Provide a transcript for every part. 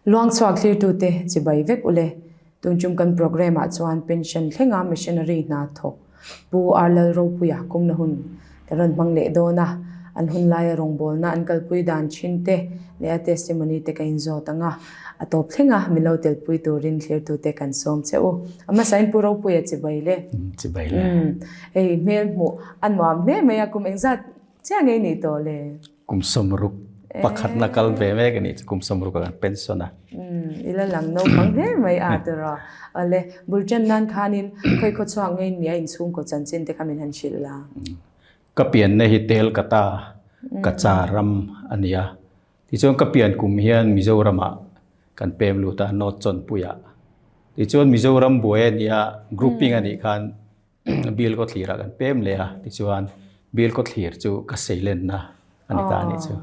Luangchhuak thlirtute chibai vek ule. Tun tum kan programme ah chuan pension thlenga missionary hna thawk Pu R Lalropuia kumna hun kan rawn hmang leh dawn a, an hun laia rawngbawlna an kalpui dan thin te leh a testimony te ka inzawt ang a, a tawp thlenga min lo telpui turin thlirtute kan sawm che u. A hmasain Pu Ropuia chibai le. Chibai le. Hei hmel hmuh a nuam hle mai a, kum engzat chiah ngei nih tawh le? Kum sawmruk pakhatna kal ve mek a nih chu kum sawmruk a kan pension a. I la lang naupang hle mai a tiraw. Awle, bul ṭan nan khanin khawi khaw chhuak ngei nia inchhungkaw chanchin te kha min han hrilh la. Ka pianna hi Telkata, Kacha ram a ni a. Tichuan ka pian kum hian Mizoramah kan pem lut a, North Chawnpuiah. Tichuan Mizoram buai a ni a, grouping a nih khan Bill kaw thlirah kan pem leh a, tichuan Bill kaw thlir chu ka seilenna a ni ta a nih chu.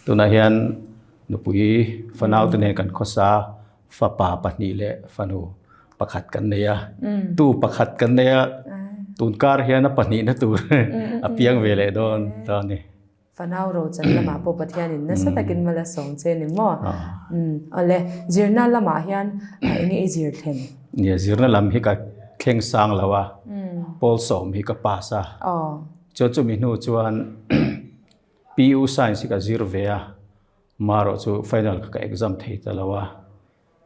Tunah hian nupui fanau te nen kan khawsa fapa pahnih leh fanu pakhat kan nei a, tu pakhat kan nei a, tunkar hian a pahnihna tur a piang ve leh dawn ta a ni. Fanau rochan lamah pawh Pathianin nasa takin mal a sawm che ni maw? Umm awle, zirna lamah hian eng nge i zir thlen? Nia, zirna lam hi ka thleng sang lo a, pawl sawm hi ka pass a. Chuan chumi hnu chuan PU Science hi ka zir ve a, marawh chu final kha ka exam thei ta lo a.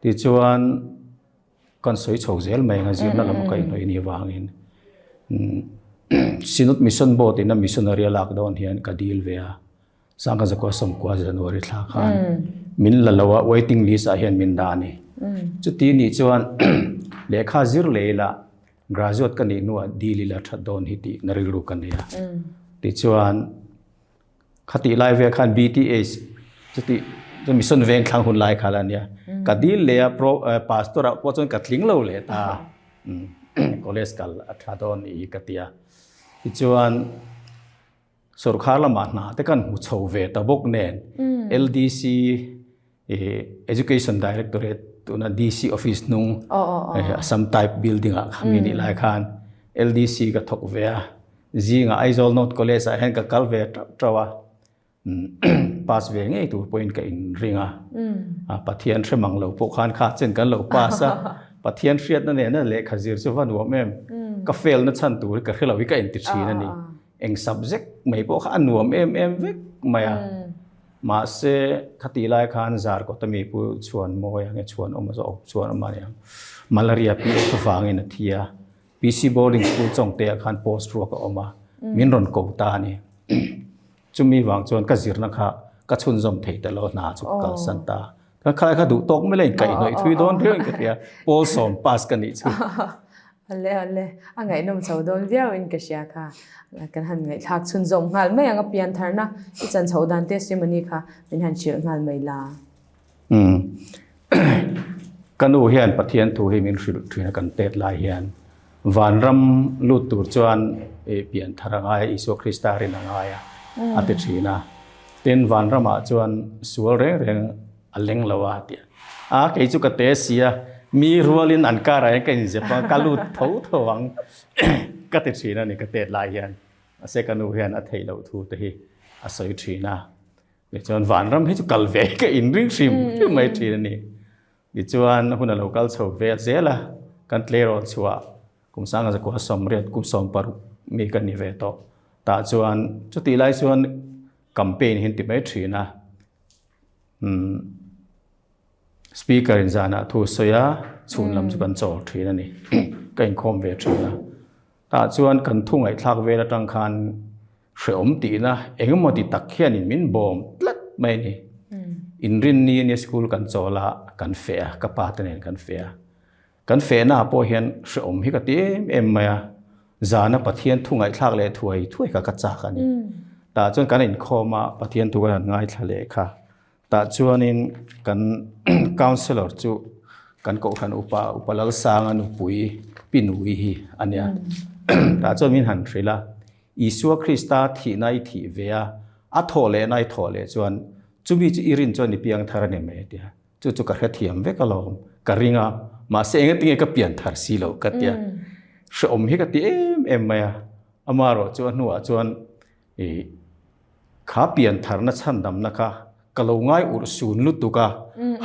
Tichuan Kan sawi chho zel mai ang a, zirna lam a kaihhnawih anih avangin Synod Mission Board in a missionary a lak dawn hian ka deal ve a, Sangha Zakua Sawmkua January thla khan min la lo a, waiting list ah hian min dah a ni. Chuti nih chuan lehkha zir leh ila graduate ka nih hnuah deal ila that dawn hi tih na rilru ka nei a. Tichuan Khatih lai vel khan BTH chuti chu mission veng thlang hun lai kha la nia. Ka dil leh a pro pastor ah pawh chuan ka tling lo leh ta. College kal a tha dawn i ka ti a. Tichuan sorkar lamah hna te kan hmu chho ve ta bawk nen LDC Education Directorate tuna DC office hnung Assam type building ah kha mi nih lai khan LDC ka thawk ve a. Zingah Aizawl North College ah hian ka kal ve tauh tauh a, pass ve ngei tur pawhin ka inring a, Pathian hre mang lo pawh khan kha chen kan lo pass a, Pathian hriatna nena lehkha zir chu va nuam em, ka fail na chhan tur hi ka hre lo hi ka inti thin a ni, eng subject mai pawh kha a nuam em em vek mai a, mahse khatih lai khan Zarkawta mi pu Chhuanmawia nge Chhuanawma zawk Chhuanawma a ni ang, Malaria PF vangin a thi a. PC Boarding School Chawngte ah khan post ruak a awm a, min rawn ko ta a ni. Chumi vang chuan ka zirna kha ka chhunzawm thei ta lo, hna chu ka kalsan ta. Ka khalai kha duh tawk mai la in kaihhnawih thui dawn riau in ka hria, pawl sawm pass ka nih chu. Awle awle, a ngaihnawm chho dawn viau in ka hria kha. Kan han ngaihthlak chhunzawm nghal mai ang a, piantharna i chan chhoh dan testimony kha min han hrilh nghal mai la. Umm. Ka nu hian Pathian thu hi min hrilh thin a kan tet lai hian vanram lut tur chuan i pian thar a ngai a, Isua Krista rin a ngai a, a ti thin a. Tin, vanramah chuan sual reng reng a leng lo a ti a. A, kei chu ka te si a, mi rualin an karah hian ka inzep a, ka lut tho tho ang ka ti thin a ni ka tet lai hian. Mahse ka nu hian a theih loh thu te hi a sawi thin a. Tichuan vanram hi chu kal ve ka inring hrim hrim mai thin a ni. Tichuan hun a lo kal chho ve zel a, kan tleirawl chhuah kum sanga zakua sawmriat kum sawmparuk mi ka ni ve tawh. Tah chuan chutih lai chuan campaign hi an ti mai thin a. Umm speaker in zanah thu a sawi a, chhun lam chu kan chawl thin a ni. Ka inkhawm ve thin a. Tah chuan kan thu ngaihthlak vel atang khan Hreawm tihna engemaw ti tak hianin min bawm tlat mai a ni. Inrinni ania school kan chawl a, kan feh a, ka pa te nen kan feh a. Kan fehnaah pawh hian hreawm hi ka ti em em mai a, zana Pathian thu ngaihthlak leh thuai thuai kha ka chak a ni. Tah chuan kan inkhawm a, Pathian thu kan han ngaithla leh kha. Tah chuanin kan councillor chu kan kohhran upa Upa Lalsanga nupui Pi Nui hi a nia. Tah chuan min han hrilh a, Isua Krista thihna i thih ve a, a thawh lehna i thawh leh chuan chumi chu i rin chuan i piang thar a ni mai a ti a. Chu chu ka hrethiam vek alawm, ka ring a, mahse engatinge ka pian thar si loh ka ti a. Hrehawm hi ka ti em em mai a, amaherawhchu a hnuah chuan I kha pian tharna chhandamna kha Ka lo ngai urh sun lutuk a,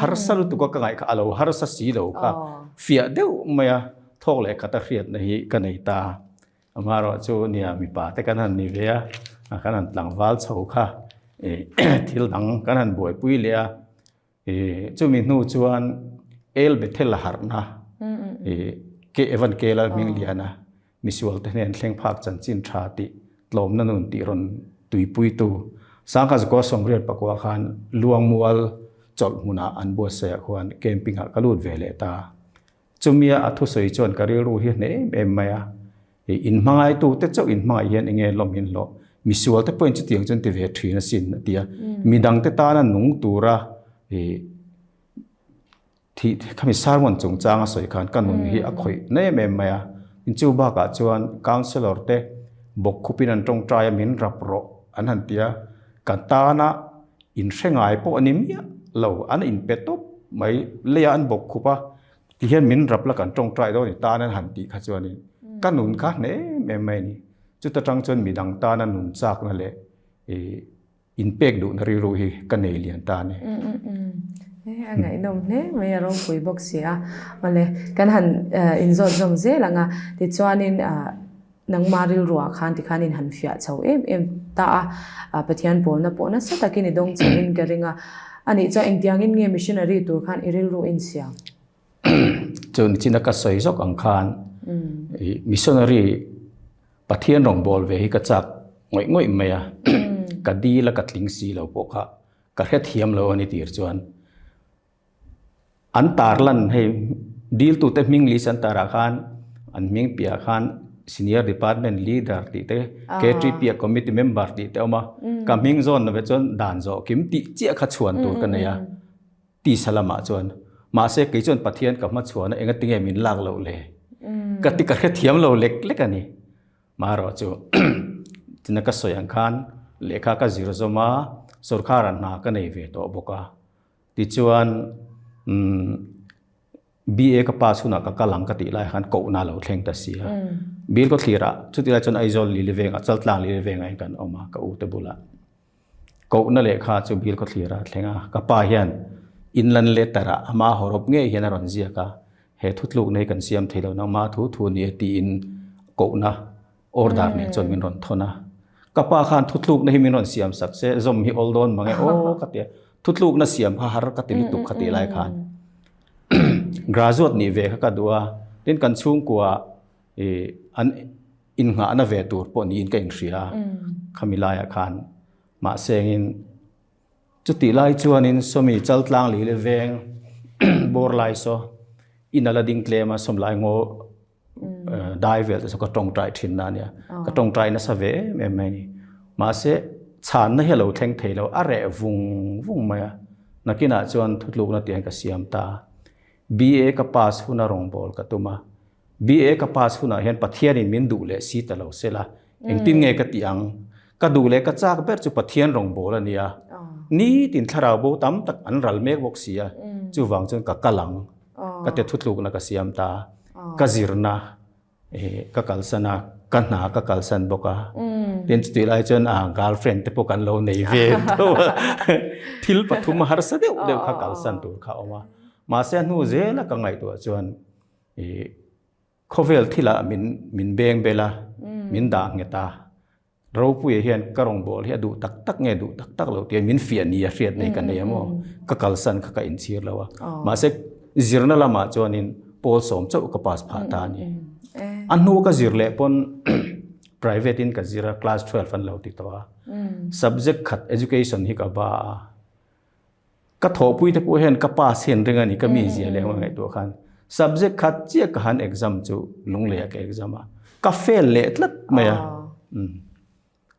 harsa lutuk a ka ngaih kha a lo harsa si lo kha fiah deuh mai a, thawk leh khat a hriatna hi ka nei ta. Amaherawh chu nia mipa te kan han ni ve a, kan han tlangval chho kha thil dang kan han buaipui leh a, chumi hnu chuan El Bethel harhna ke Evan Kela hming lian a, Misualte hnen thleng phak chanchin tha tih tlawmna nun tih rawn tuipuitu Sangha Zakua Sawmriat pakua khan Luangmual chawlh hmunah an buatsaihah khuan camping ah ka lut ve leh ta. Chumia a thusawi chuan ka rilru hi hneh em em mai a, i inhmangaihtu te chauh inhmangaih hian enge lawm in hlawh, misualte pawhin chutiang chuan ti ve thin asin a ti a, midangte tana nung tura i Thih khami sermon chungchang a sawi khan ka nun hi a khawih na em em mai a, tin chu bakah chuan councellor te bawk khupin an tawngtai a min rap rawh an han ti a, ka tana in hre ngai pawh a ni miah lo, an inpe tawp mai, leiah an bawk khup a, tihian min rap la kan tawngtai dawn i tan an han tih kha chuanin ka nun kha hne em em mai a ni, chuta tang chuan midang tana nun chakna leh ih. Inpek duhna rilru hi ka nei lian ta a ni. A ngaihnawm hle mai a ropui bawk si a. Awle, kan han inzawt zawm zel ang a, tichuanin nangma rilruah khan tikhan in han fiah chho em em ta a, Pathian pawlna pawh nasa takin i dawng chhoin ka ring a. Anih chuan engtiangin nge missionary tur khan i rilru insiam? Chu nichina ka sawi zawk ang khan missionary Pathian rawngbâwl ve hi ka châk ngawih ngawih mai a, ka dil a ka tling si lo pawh kha ka hrethiam lo a ni tir chuan an tarlan hei diltute hming list an tarah khan an hming piahah khan senior department leader tih te KTP ah committee member tih te a awm a, ka hming zawn lo ve chuan dan zawh kim tih chiah kha chhuan tur ka nei a. Tisa lamah chuan, Mahse kei chuan Pathian ka hmachhuahna engatinge min lak loh le? Ka ti ka hrethiam lo lek lek a ni. Marawh chu tina ka sawi ang khan lehkha ka zir zawm a, sawrkharah hna ka nei ve tawh bawk a. Tichuan BA ka pass hunah ka kal ang ka tih lai khan kohna a lo thleng ta si a. Bill Kawthlirah chutih lai chuan Aizawl Lilivengah Chaltlang Lilivengah hian kan awm a ka ute bulah. Kohna lehkha chu Bill Khawthlira a thleng a, ka pa hian inland letter ah ama hawrawp ngei hian a rawn ziak a, he thutlukna hi kan siam thei lo nangma thu thu a ni e tiin kohna order nen chuan min rawn thawn a. Ka pa khan thutlukna hi min rawn siam sak se zawm hi awl dawn mang e aw ka ti a, thutlukna siam kha har ka ti lutuk kha tih lai khan graduate nih ve kha ka duh a, tin kan chhungkua ih an Innghahna ve tur pawh niin ka inhria a, khami laiah khan. Mahsengin chutih lai chuanin sawmi Chaltlang lih leh veng bawr lai saw in a la ding tlem a, sawm lai ngaw dai vel te saw ka tawngtai thin na ania. Ka tawngtai nasa ve em em mai a ni. Mahse chhanna hi a lo thleng thei lo, a reh vung vung mai a. Nakinah chuan thutlukna tih hian ka siam ta a. BA ka pass huna rawngbâwl ka tum a. BA ka pass hunah hian Pathianin min duh leh si ta lo se la, engtin nge ka tih ang? Ka duh leh ka chak ber chu Pathian rawngbâwl a nia. Nitin thlarau bo tam tak an ral mek bawk si a, chuvang chuan ka kal ang. Ka ti thutlukna ka siam ta. Ka zirna ka kalsan a, ka hna ka kalsan bawk a. Tin chutih lai chuan girlfriend te pawh kan lo nei ve tho a. Thil pathum harsa deuh deuh kha kalsan tur kha a awm a. Mahse a hnu zela ka ngaihtuah chuan I khawvel thilah min min beng bel a, min dah nghet a. Ropuia hian ka rawngbâwl hi a duh tak tak nge duh tak tak lo tih min fiah ni a hriat nei ka nei a maw? Ka kalsan kha ka inchhir lo a. Mahse zirna lamah chuanin pawl sawm chauh ka pass phah ta a ni. A hnu ka zir leh pawn private in ka zir a, class 12 an lo ti tawh a. Subject khat education hi ka ba a. Ka thawhpui te pawh hian ka pass hian ring a ni, ka mi zia leh ang ngaihtuah khan. Subject khat chiah ka han exam chu Lungleiah ka exam a, ka fail leh tlat mai a.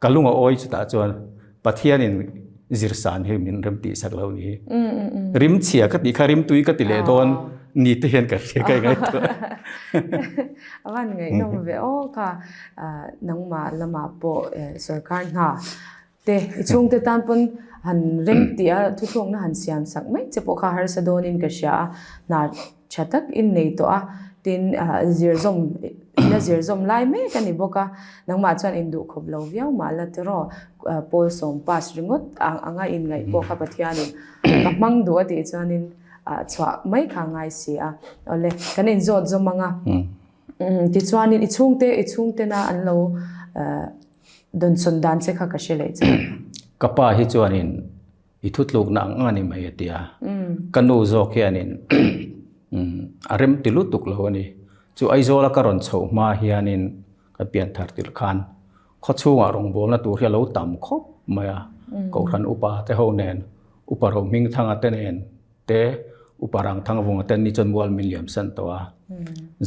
Ka lung a awi chutah chuan Pathianin zirsan hi min rem tih sak lo ni hi. Rim chhia ka tih kha rim tui ka ti leh dawn ni te hian ka hria ka ngaihtuah. A van ngaihnawm ve aw kha nangmah lamah pawh sorkar hna Te, i chhungte tan pawn han rem tih a thuthlawkna han siam sak mai che pawh kha harsa dawnin ka hria a, hna tha tak in nei tawh a, tin zir zawm I la zir zawm lai mek a ni bawk a, nangmah chuan induh khawp lo viau mah la tiraw Paul sawm pass ringawt ang anga inngaih pawh kha Pathianin ka hmang duh a tih chuanin chhuah mai kha a ngai si a. Awle, kan inzawt zawm ang a. Tichuanin i chhungte, i chhungtena an lo dawnsawn dan che kha ka hre leh che. Ka pa hi chuanin I thutlukna ang ang a ni mai a ti a. Ka nu zawk hianin a rem ti lutuk lo a ni. Chu Aizawla ka rawn chhoh hma hianin ka pian thar tirh khan khawchhungah rawngbawlna tur hi a lo tam khawp mai a. Kohhran upa te ho nen, Upa Rohmingthanga te nen te, Upa Rangthangvunga te an ni chuan mual min liam san tawh a.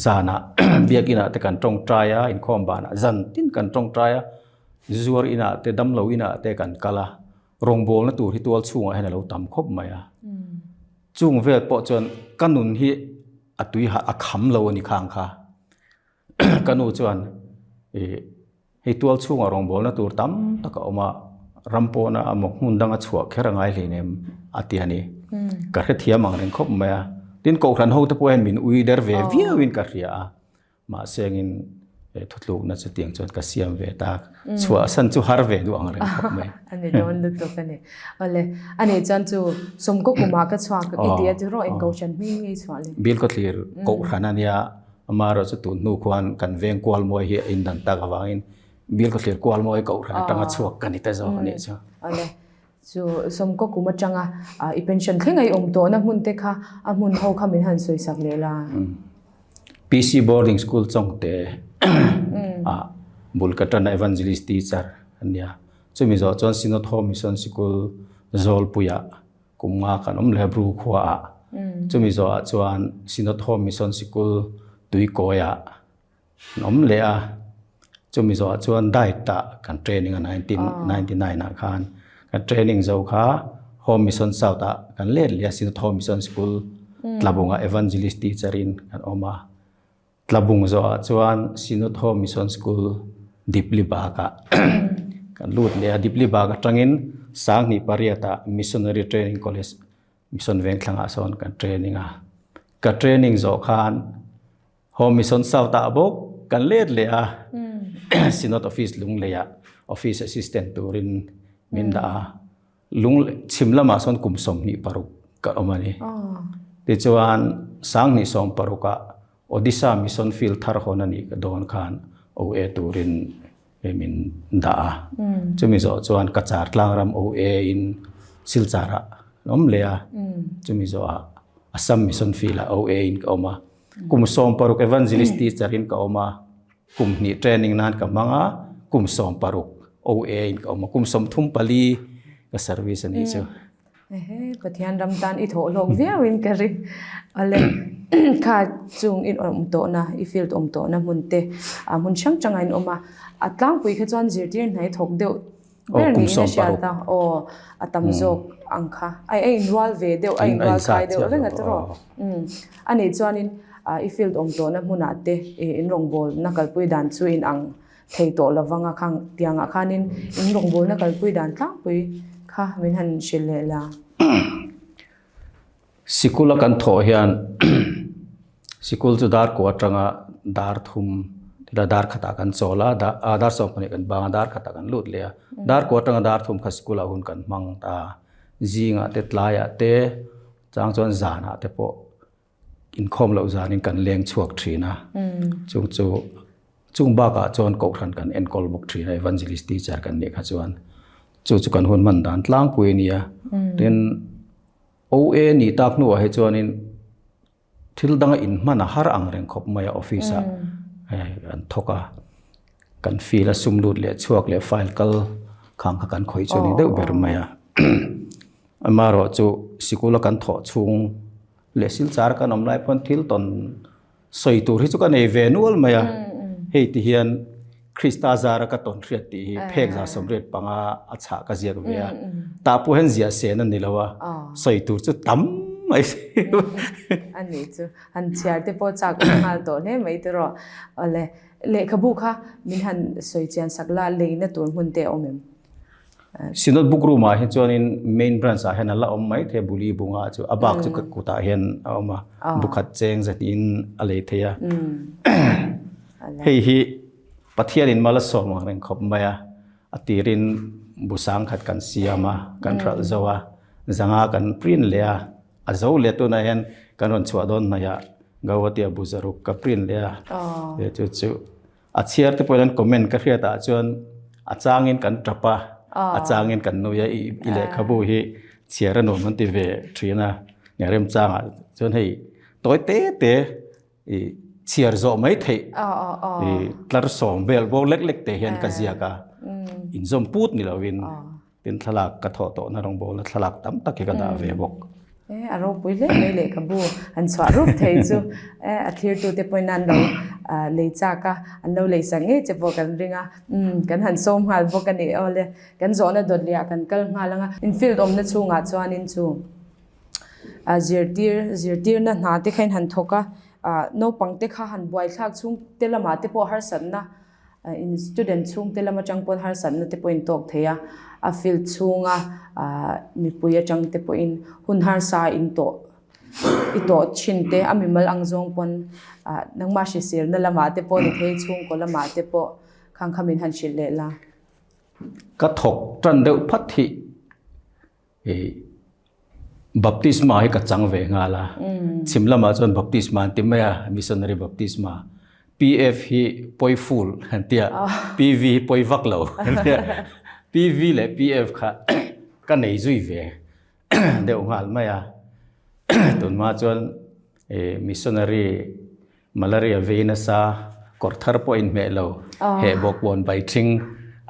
Zanah biakinah te kan tawngtai a, inkhawm banah zan tin kan tawngtai a, zuar inah te, damlo inah te kan kal a. Rawngbawlna tur hi tual chhungah hian a lo tam khawp mai a. Chung vel pawh chuan ka nun hi a tui ha a kham lo a ni khang kha. Ka nu chuan ih hei tual chhungah rawngbawlna tur tam tak a awm a, ram pawna a mawk hmun danga chhuah kher a ngai hlei nem a ti a ni. Ka hrethiam ang reng khawp mai a. Tin, Kohhran hote pawh hian min ui der ve viauin ka hria a. Mahse engin thutlukna chutiang chuan ka siam ve ta. Chhuahsan chu har ve duh ang reng khawp mai. A ni dawn lutuk a ni. Awle, a nih chuan chu Sawmkaw kumah ka chhuak i ti a chu rawh eng kohhran hming nge i chhuah le? Bilkhawthlir kohhran a nia, amaherawh chu tun hnu khuan kan veng kualmawi hi a indan tak avangin Bilkhawthlir kualmawi kohhran atanga chhuak ka ni ta zawk a nih chu. Awle, Chu Sawmkaw kum atanga i pension thleng a i awm tawhna hmun te kha a hmun ho kha min han sawi sak leh la. PC Boarding School Chawngte ah bul ka tan a Evangelist teacher a nia. Chumi zawh chuan Synod Home Mission Sikul Zawlpuiah kum nga kan awm leh a Bru khuaah. Chumi zawhah chuan Synod Home Mission Sikul Tuikawiah An awm leh a, chumi zawhah chuan diet ah kan training a 1999 ah khan kan training zo kha Home Mission South ah kan let leh a Synod Home Mission School Tlabung ah Evangelist teacher in kan awm a, Tlabung zawhah chuan Synod Home Mission School Diplibag ah kan lut leh a, Diplibag atangin Sanghnih pariat ah Missionary Training College Mission Vengthlang ah sawn kan training a, ka training zawh khan Home Mission South ah bawk kan let leh a, Synod Office Lunglei ah Office Assistant turin min dah a, Lunglei chhim lamah sawn kum 26 ka awm a ni. Tichuan 2026 ah Odisha Mission Field thar hawn a nih ka dawn khan OA turin min dah a, chumi zawh chuan Cachar tlangram OA in Silchar ah an awm leh a, chumi zawh ah Assam Mission Field ah OA in ka awm a. Kum 16 evangelist teacher in ka awm a, kum hnih training nan ka hmang a, kum 16 OA in ka awm a, kum 34 ka service a nih chu. Ehe, Pathian ram tan i thawh hlawk viau in ka ring. Ale kha chung in awm tawhna, i field awm tawhna hmun te, hmun hrang hrangah in awm a, a tlangpui kha chuan zirtir hnai thawk deuh Ber niin a hriat a, aw a tam zawk ang kha. Ai a inrual ve deuh, a inrual khai deuh reng a tiraw. A nih chuanin i field awm tawhna hmunah te in rawngbawlna kalpui dan chu in ang thei tawh lovang a khang tiangah khanin in rawngbawlna kalpui dan tlangpui kha min han hrilh leh la. Sikul a kan thawh hian sikul chu dar kua atanga dar thum tila dar khatah kan chawl a dar 12 kan bang a dar khatah kan lut leh a dar kua atanga dar thum kha sikul ah hun kan hmang ta zingah te tlaiah te chang chuan zanah te pawh inkhawm loh zanin kan leng chhuak thin a chung chu chung bakah chuan kohhran kan enkawl bawk thin a evangelist teacher kan nih kha chuan chu chu kan hun hman dan tlangpui a nia tin OA nih tak hnuah hi chuanin thil danga inhman a har ang reng khawp mai a office ah hei an thawk a kan feel a sum lut leh chhuak leh file kal khang kha kan khawih chu a ni deuh ber mai a amaherawh chu sikul a kan thawh chhung leh silchar kan awm lai pawn thil tawn Sawi tur hi chu ka nei ve nual mai a, hei ti hian Krista zara ka tawn hriat tih hi phek 85 a chhah ka ziak ve a, tah pawh hian ziah sen a ni lo a, sawi tur chu tam mai si. A nih chu, han chhiar te pawh chak awm nghal tawh hle mai tiraw. Awle, lehkhabu kha min han sawi chian sak la, leina tur hmun te a awm em? Synod Book Room ah hi chuanin main branch ah hian a la awm mai thei a, Buli bunga chu a bak chu ka kutah hian a awm a, bukhat cheng zatin a lei thei a. Hei hi Pathianin mal a sawm ang reng khawp mai a, a tirin bu sangkhat kan siam a, kan hralh zo a, zanga kan print leh a, a zo leh tunah hian kan rawn chhuah dawn hnaihah Gauhati a bu zaruk ka print leh a, chu chu a chhiar te pawhin an comment ka hriat ah chuan a changin kan tap a, a changin kan nui a, i lehkhabu hi chhiar a nuam an ti ve thin a, remchangah chuan hei tawi te te i chhiar zawh mai theih i tlar sawm vel bawk lek lek te hian ka ziak a, inzawm put ni lovin tin thlalak ka thawh tawhna rawngbawlna thlalak tam tak hi ka dah ve bawk. E a ropui hle mai lehkhabu an chhuah rup thei chu e a thirtute pawhin an lo lei chak a, an lo lei sak ngei che pawh kan ring a, umm kan han sawm nghal bawk a ni awle kan zawhna dawt leh ah kan kal nghal ang a, infield awmna chhungah chuanin chu. A zirtir zirtirna hna te kha in han thawk a, ah naupang te kha han buaithlak chhung te lamah te pawh harsatna in student chhung te lam atang pawn harsatna te pawh in tawk thei a, a field chhunga ah mipui atang te pawhin hun harsa in tawh i tawh thin te a mimal ang zawng pawn ah nangmah hriselna lamah te pawh ni thei chhungkaw lamah te pawh khang kha min han hrilh leh la. Ka thawk tan deuh phat hi. Baptisma hi ka chang ve nghal a, chhim lamah chuan baptisma an ti mai a, missionary baptisma. PF hi pawi full an ti a, PV hi pawi vak lo an ti a. PV leh PF kha ka nei zui ve deuh nghal mai a. Tunhma chuan missionary Malaria vei nasa, kawr thar pawh inhmeh lo, heh bawk pawn bai thing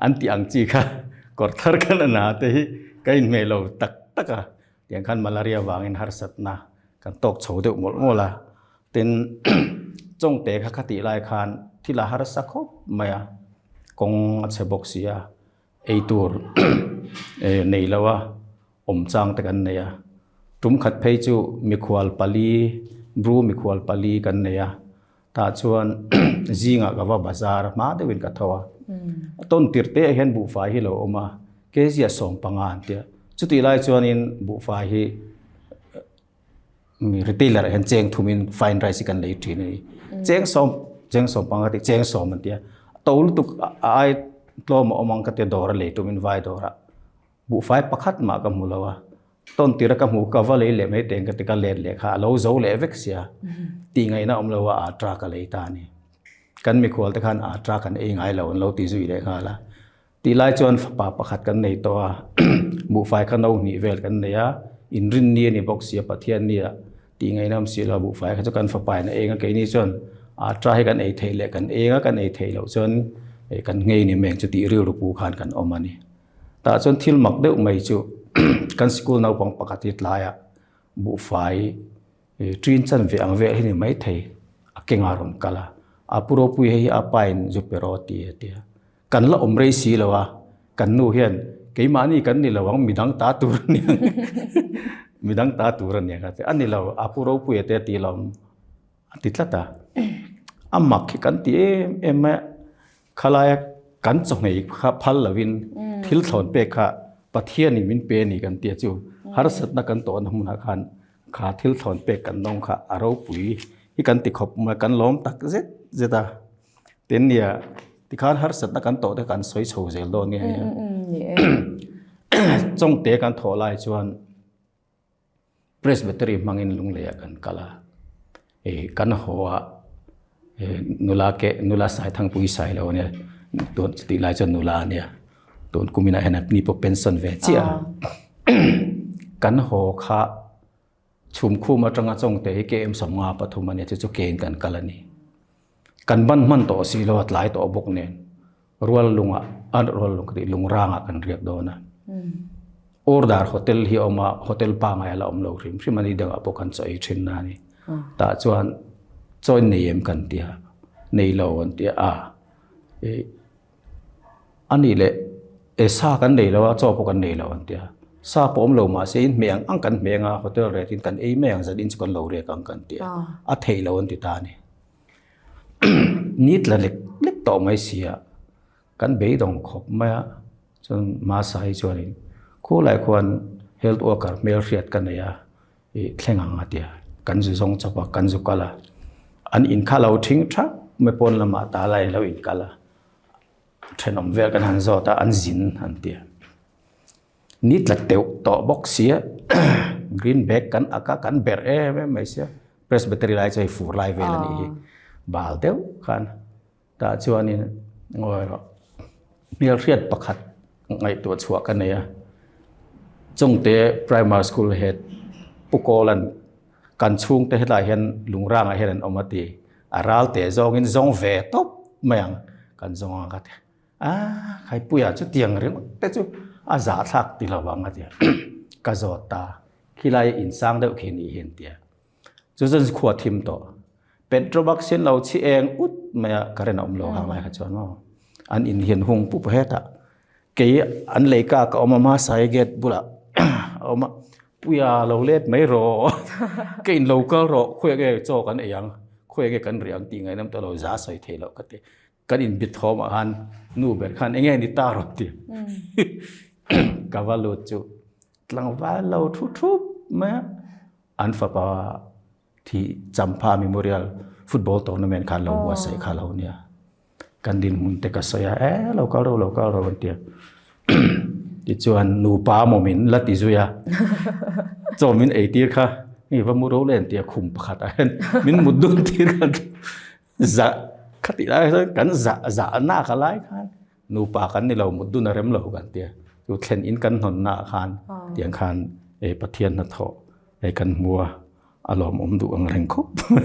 an tih ang chi kha kawr thar khan a na te hi ka inhmeh lo tak tak a, tiang khan malaria vangin harsatna kan tawk chho deuh mawlh mawlh a, tin chawngte kha kha tih lai khan thil a harsa khawp mai a, kawng a chhe bawk si a, eitur nei lo a. awm chang te kan nei a, tum khat phei chu mikhual pali bru mikhual pali kan nei a, tah chuan zingah ka va bazar hma deuhin ka tho a, a tawn tirh te ah hian buhfai hi lo awm a, kg a 15 an tia, chutih lai chuanin buhfai hi Mi retailer ah hian cheng thumin fine rice hi kan lei thin a ni. Cheng sawm, cheng sawm panga tih cheng sawm an tia. To lutuk a ai tlawm a awm ang ka tia dawr a lei tumin vai dawrah buhfai pakhat mah ka hmu lo a. Tawn tira ka hmuh ka va lei leh mai teng ka ti ka let leh kha a lo zo leh vek sia. Tih ngaihna awm lo a atra ka lei ta a ni. Kan mikhual te khan atra kan ei ngai lo an lo ti zui leh nghal a. Tih lai chuan fapa pakhat kan nei tawh a, buhfai kha no hnih vel kan nei a, inrinni a ni bawk si a, Pathiannia tih ngaihna awm si lo a, buhfai kha chu kan fapain a eng a, keini chuan atra hi kan ei theih leh kan eng a, kan ei theih loh chuan kan nghei ni mai ang chu tih rilru pu khan kan awm a ni. Tah chuan thil mak deuh mai chu kan sikul naupang pakhat hi tlaiah buhfai Ṭin chan ve ang vel hi ni maithei, a kengah rawn kal a, a pu ropui hei hi a pain zu pe rawh ti a ti a. Kan la awm rei si lo a, kan nu hian keimahni kan ni lo ang, midang ta tur a ni ang, midang ta tur a ni ang a ti a, a ni lo, a pu ropuia te a ti lo a ti tlat a. A mak hi kan ti em em mai a, Khalaia kan chawhmei kha phal lovin thil thlawn pek kha Pathianin min pe a ni kan tia chu harsatna kan tawhna hmunah khan kha thil thlawn pek kan dawng kha a ropui hi kan ti khawp mai kan lawm tak zet zet a. Tin nia tikhan harsatna kan tawh te kan sawi chho zel dawn nge nia. Chawngte kan thawh lai chuan Presbytery hmangin Lungleiah kan kal a, ih kan haw a, ih nula ke nula Saithangpui sai lo ania tun chutih lai chuan nula ania tun kuminah hian ni pawh pension ve chiah a, kan haw kha chhumkhum atanga Chawngte hi KM 53 ania chu chu kein kan kal a ni. Kan ban hman tawh si lo a tlai tawh bawk nen rual lungah a rual lung ka tih lungrangah kan riak dawn a. Ordar hotel hi a awm a hotel pangai a la awm lo hrim hrim a ni dangah pawh kan chaw ei thin na a ni. Tah chuan chaw in nei em kan ti a nei lo an ti a ih A nih leh e sa kan nei lo a, chaw pawh kan nei lo an ti a. Sa pawh awm lo mahse in hmeh ang ang kan hmeh ang a, hotel rate in kan ei mai ang zan in chu kan lo riak ang kan ti a. A theih lo an ti ta a ni. Ni tla lek lek tawh mai si a, kan beidawng khawp mai a, chuan Masa hi chuanin khulai khuan health worker hmelhriat ka nei a, ih thleng ang a ti a, kan zu zawng chawp a, kan zu kal a. An in kha lo thing thap. mai pawn lamah ta lai lo inkal a, thenawm vel kan han zawt a an zin an ti a. Ni tla teuh tawh bawk sia green bag kan ak a kan berh em em mai sia Presbytery lai chu hei fur lai vel a nih hi bal deuh khan tah chuanin ngawi rawh hmelhriat pakhat ngaihtuah chhuah ka nei a Chawngte Primary School head Pu Kawlan kan chhungte hetlai hian Lungrangah hian an awm a ti a ral teh zawngin zawng ve tawp mai ang kan zawng ang ka ti. A Khaipuia chu tiang ringawt te chu a zahthlak ti lo ang a ti a, ka zawt ta, khilai insang deuh khi nih hi an ti a, chu chuan khua thim tawh, Petrobox hian lo chhi eng ut mai a, current a awm lo hang lai kha chuan maw, an in hian hung pup hetah kei an leika ka awm a hmasa hi gate bulah a awm a, Puia lo let mai rawh, ka in lo kal rawh, khawi nge chaw kan ei ang, khawi nge kan rih ang tih ngaih nam tawh lo, za sawi thei loh ka ti. Kan inbit thawmah khan nu ber khan enge ni ta rawn ti. Ka va lut chu tlangval lo thu thup mai a, an fapa thi Champha Memorial Football Tournament khan lo buatsaih kha lo nia. Kan dinhmun te ka sawi a, e lo kal ro lo kal ro an ti a. Tichuan nupa maw min la ti zui a, chaw min eitir kha hei va mu ro le an ti a khum pakhat ah hian min mut dun tir kha. Zah khatih lai chuan kan zah zah nak a lai khan nupa kan ni lo mut dun a rem lo kan tia chu thlen in kan hnawn naah khan tiang khan eh Pathian hnathawh eh kan hmu a a lawmawm duh ang reng khawp mai.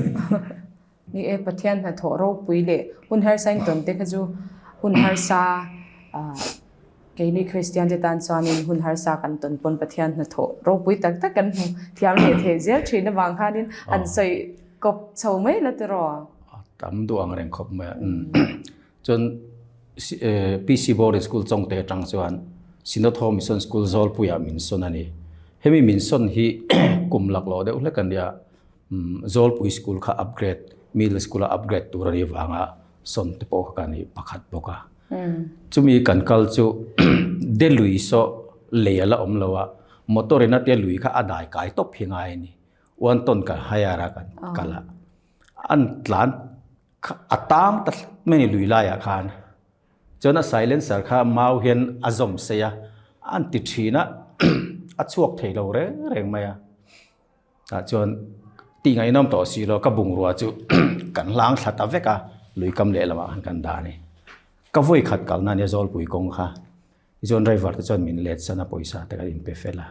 Ni e Pathian hnathawh ropui leh hun harsa in tawn te kha chu hun harsa ah keini Kristian te tan chuanin hun harsa kan tawn pawn Pathian hnathawh ropui tak tak kan hmu thiam leh thei zel thin avang khanin an sawi Kawp chho mai la tiraw? A tam duh ang reng khawp mai a. Chuan PC Boarding School Chawngte atang chuan Synod Home Mission School Zawlpuiah min sawn a ni. Hemi min sawn hi kum laklawh deuh hlek a nia. Zawlpui School kha upgrade, middle school a upgrade tur a nih avanga sawn te pawh kha ka ni pakhat bawk a. Chumi kan kal chu Delui saw lei a la awm lo a, motor in a tia lui kha a dai kai tawp hi ngai a ni. One ton kan hire a kan kal a, an tlan kha a tang ta tlat mai a ni lui laiah khan. Chuan a silencer kha mau hian a zawm sei a, an ti thin a, a chhuak thei lo reng reng mai a. Tah chuan tih ngaihnawm tawh si lo ka bungrua chu kan hlang thla ta vek a, lui kam lehlamah khan kan dah a ni. Ka vawi khat kalna a nia Zawlpui kawng kha. Tichuan driver te chuan min let san a pawisa te kan inpe fel a.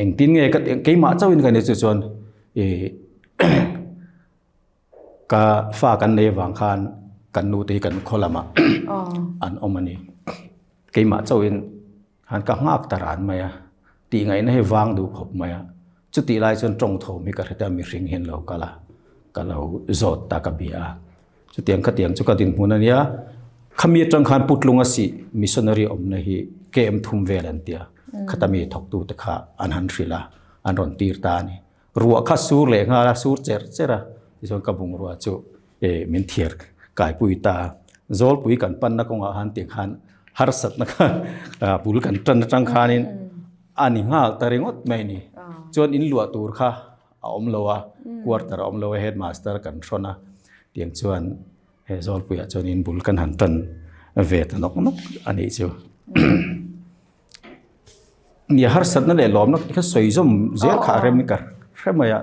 Engtin nge ka keimah chauhin ka ni chu chuan ih ka fa kan nei avang khan kan nu te hi kan khaw lamah an awm a ni. Keimah chauhin khan ka nghak ta ran mai a, tihngaihna hi vang duh khawp mai a. Chutih lai chuan tawng thawm hi ka hre ta mihring hian lo kal a, ka lo zawt ta ka bia a. Chutiang khatiang chu ka dinhmun a nia, khami atang khan Putlung a sih missionary awmna hi KM thum vel an tia, khata mi thawktu te kha an han hrilh a, an rawn tir ta a ni. Ruah kha sur leh nghal a, sur cher cher a, tichuan ka bungrua chu min thiar kaipui ta a. Zawlpui kan panna kawngah khan tiang khan harsatna kha bul kan tan atang khanin a ni nghal ta ringawt mai a ni. Chuan in luah tur kha a awm lo a, quarter a awm lo a, headmaster kan hrawn a, tiang chuan he Zawlpuiah chuan in bul kan han tan ve ta nawk nawk a nih chu. Nia harsatna leh lawmna kha sawi zawm zel kha a rem ka hre mai a,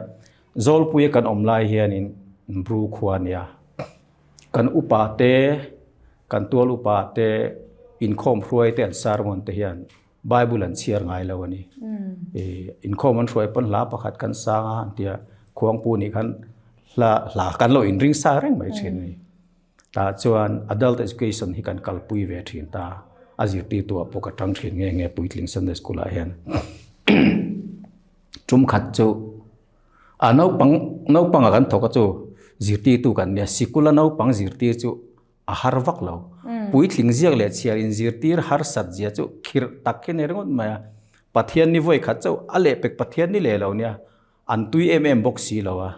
Zawlpuia kan awm lai hianin Bru khua a nia, kan upa te, kan tual upa te, inkhawm hruai te an sermon te hian Bible an chhiar ngai lo a ni. Inkhawm an hruai pawn hla pakhat kan sang a an tia, Khuangpu nih khan hla hla kan lo inring sa reng mai thin a ni. Tah chuan adult education hi kan kalpui ve thin ta, a zirtirtu ah pawh ka tang thin nge nge puitling Sunday school ah hian. Tum khat chu a naupang naupang ah kan thawk a chu zirtirtu kan nia, sikul a naupang zirtir chu a har vak lo. Puitling ziak leh chhiar inzirtir harsat zia chu khirh tak hi a ni ringawt mai a. Pathian ni vawi khat chauh a lehpek Pathian ni leh lo nia, an tui em em bawk si lo a,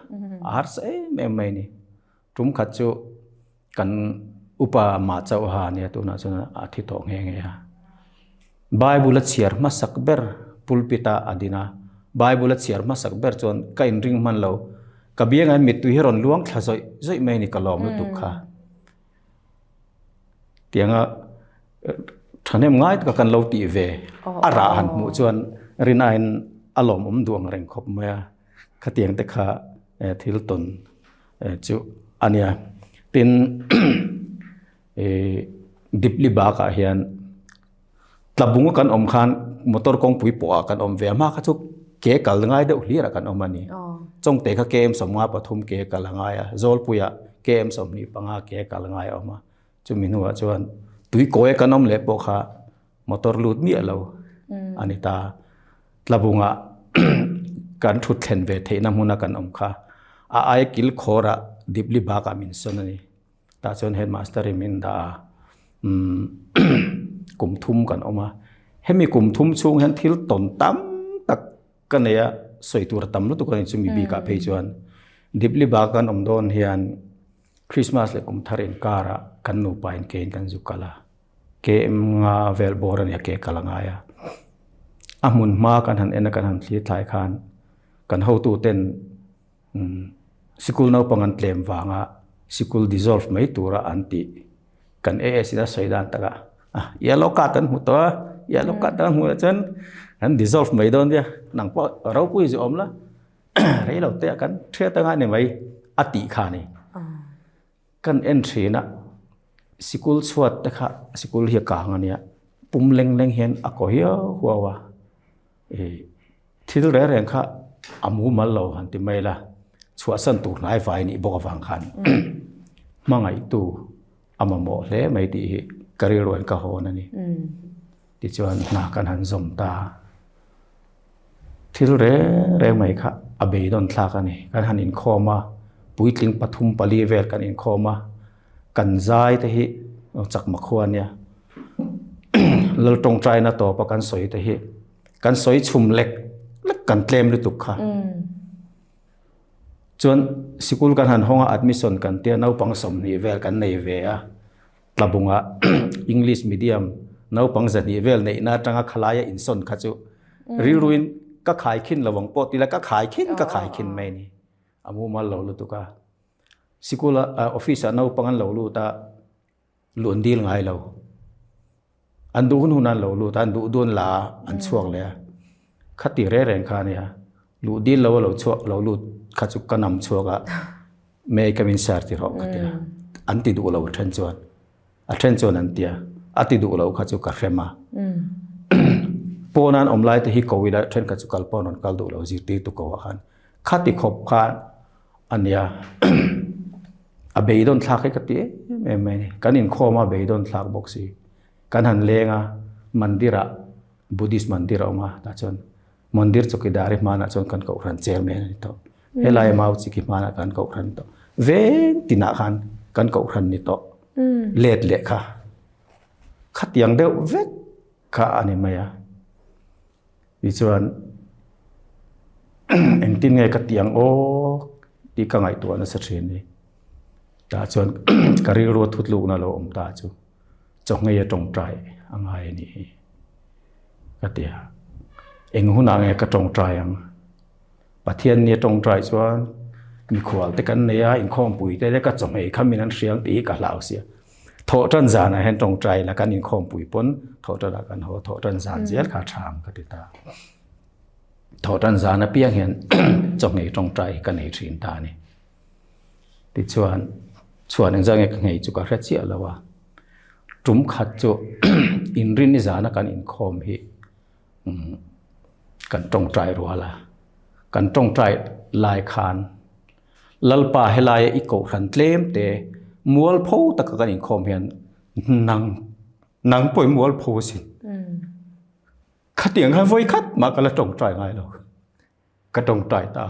a harsa em em mai a ni. Tum khat chu kan upa mah chauh ha nia tunah chuan a thi tawh nghe nghe a. Bible a chhiar hmasak ber pulpit a a din a, Bible a chhiar hmasak ber chuan ka inring hman lo, ka biangah hian mittui hi rawn luang thla zawih zawih mai a ni ka lawm lutuk kha. Tianga thahnem ngai taka kan lo tih ve a rah han hmuh chuan rinaiin a lawmawm duh ang reng khawp mai a, khatiang te kha thil tawn chu a nia. Tin Dipli bakah hian Tlabunga kan awm khan motor kawngpui pawhah kan awm ve a, hma kha chu ke kal ngai deuh hlirah kan awm a ni. Chawngte kha KM 53 ke kal a ngai a, Zawlpuiah KM 25 ke kal ngai a awm a. Chumi hnuah chuan tuikawia kan awm leh pawh kha motor lut miah lo a ni ta. Tlabungah kan thut thlen ve theihna hmuna kan awm kha a aia kil khawrah Dipli bakah min sawn a ni. Tah chuan headmaster in min dah a, kum thum kan awm a. Hemi kum thum chhung hian thil tawn tam tak ka nei a, sawi tur a tam lutuk a ni chumi bikah phei chuan. Dipli bak kan awm dawn hian Christmas leh kum thar inkarah kan nupa in kein kan zu kal a, KM nga vel bawr a nia ke kal a ngai a. A hmun hma kan han en a kan han thlir thlai khan kan hotuten Sikul naupang an tlem vanga sikul dissolve mai tura an tih kan AS in a sawi dan taka a yellow card an hmu tawh a, yellow card an hmuh ah chuan an dissolve mai dawn nia nang pawh ropui zu awm la rei lo te ah kan hriat anga ni mai a tih kha a ni. Kan en thin a sikul chhuat te kha sikul hi a kang a nia pum leng leng hian a kaw hiau huau a. Thil reng reng kha a mumal lo han ti mai la, chhuahsan tur hnai vai nih bawk avang khan hmangaihtu a mamawh hle mai tih hi ka rilruain ka hawn a ni. Tichuan hna kan han zawm ta. Thil reng reng mai kha a beidawn thlak a ni. Kan han inkhawm a, puitling pathum pali vel kan inkhawm a, kan zai te hi chakma khua ania. Lal tawngtaina tawpa kan sawi te hi kan sawi chhum lek lek kan tlem lutuk kha. Chuan sikul kan han hawng a admission kan tia naupang 20 vel kan nei ve a tlabunga English medium naupang 200 vel neihna atanga khalaia insawn kha chu rilruin ka khai khin lo ang pawh tila ka khai khin ka khai khin mai ni a mumal lo lutuk a. Sikula office ah naupang an lo lut a Lu an dil ngai lo. An duh hun hun an lo lut a, an duh dun la a, an chhuak leh a. Khati reng reng kha a nia. Luh dil lo a lo chhuak lo lut kha chu ka nam chhuak a, May ka min share ti rawh ka ti a. An ti duh lo a then chuan. A then chuan an ti a, a ti duh lo kha chu ka hrem a. Pawn an awm lai te hi ko ila then kha chu kal pawn rawn kal duh lo zirtirtu ko ah khan. Khati khawp khan a nia a beidawn thlak hi ka ti em em mai a ni kan inkhawm a beidawn thlak bawk si kan han leng a mandir ah buddhist mandir a awm a tah chuan mandir chawkidar hi hmanah chuan kan kohhran chairman a ni tawh helai mau chi khi hmanah kan kohhran tawh veng tinah khan kan kohhran ni tawh let leh kha khatiang deuh vek kha a ni mai a. Tichuan engtin nge ka tih ang aw tih ka ngaihtuah nasa thin ni. Tah chuan ka rilru a thutlukna lo awm ta chu chawhngei a tawngtai a ngai a nih hi ka ti a. Eng hunah nge ka tawngtai ang? Pathian nia tawngtai chuan mikhual te kan nei a, inkhawmpui te ka chawhmeh kha min an hriang tih hi ka hlau sia. Thawhtan zanah hian tawngtai la kan inkhawmpui pawn thawhtanah kan haw, thawhtan zan zel kha a tha ang ka ti ta. Thawhtan zan apiang hian chawhmeh tawngtai hi ka nei thin ta a ni. Tichuan chhuan engzah nge ka nghei chu ka hre chiah lo a, tum khat chu inrin zana kan inkhawm hi Kan tawngtai rual a, kan tawngtai lai khan Lalpa helaia i kohhran tlem te mualpho taka kan inkhawm hian nang nang pawh i mualpho asin. Khatiang khan vawi khat mah ka la tawngtai ngai lo. Ka tawngtai ta.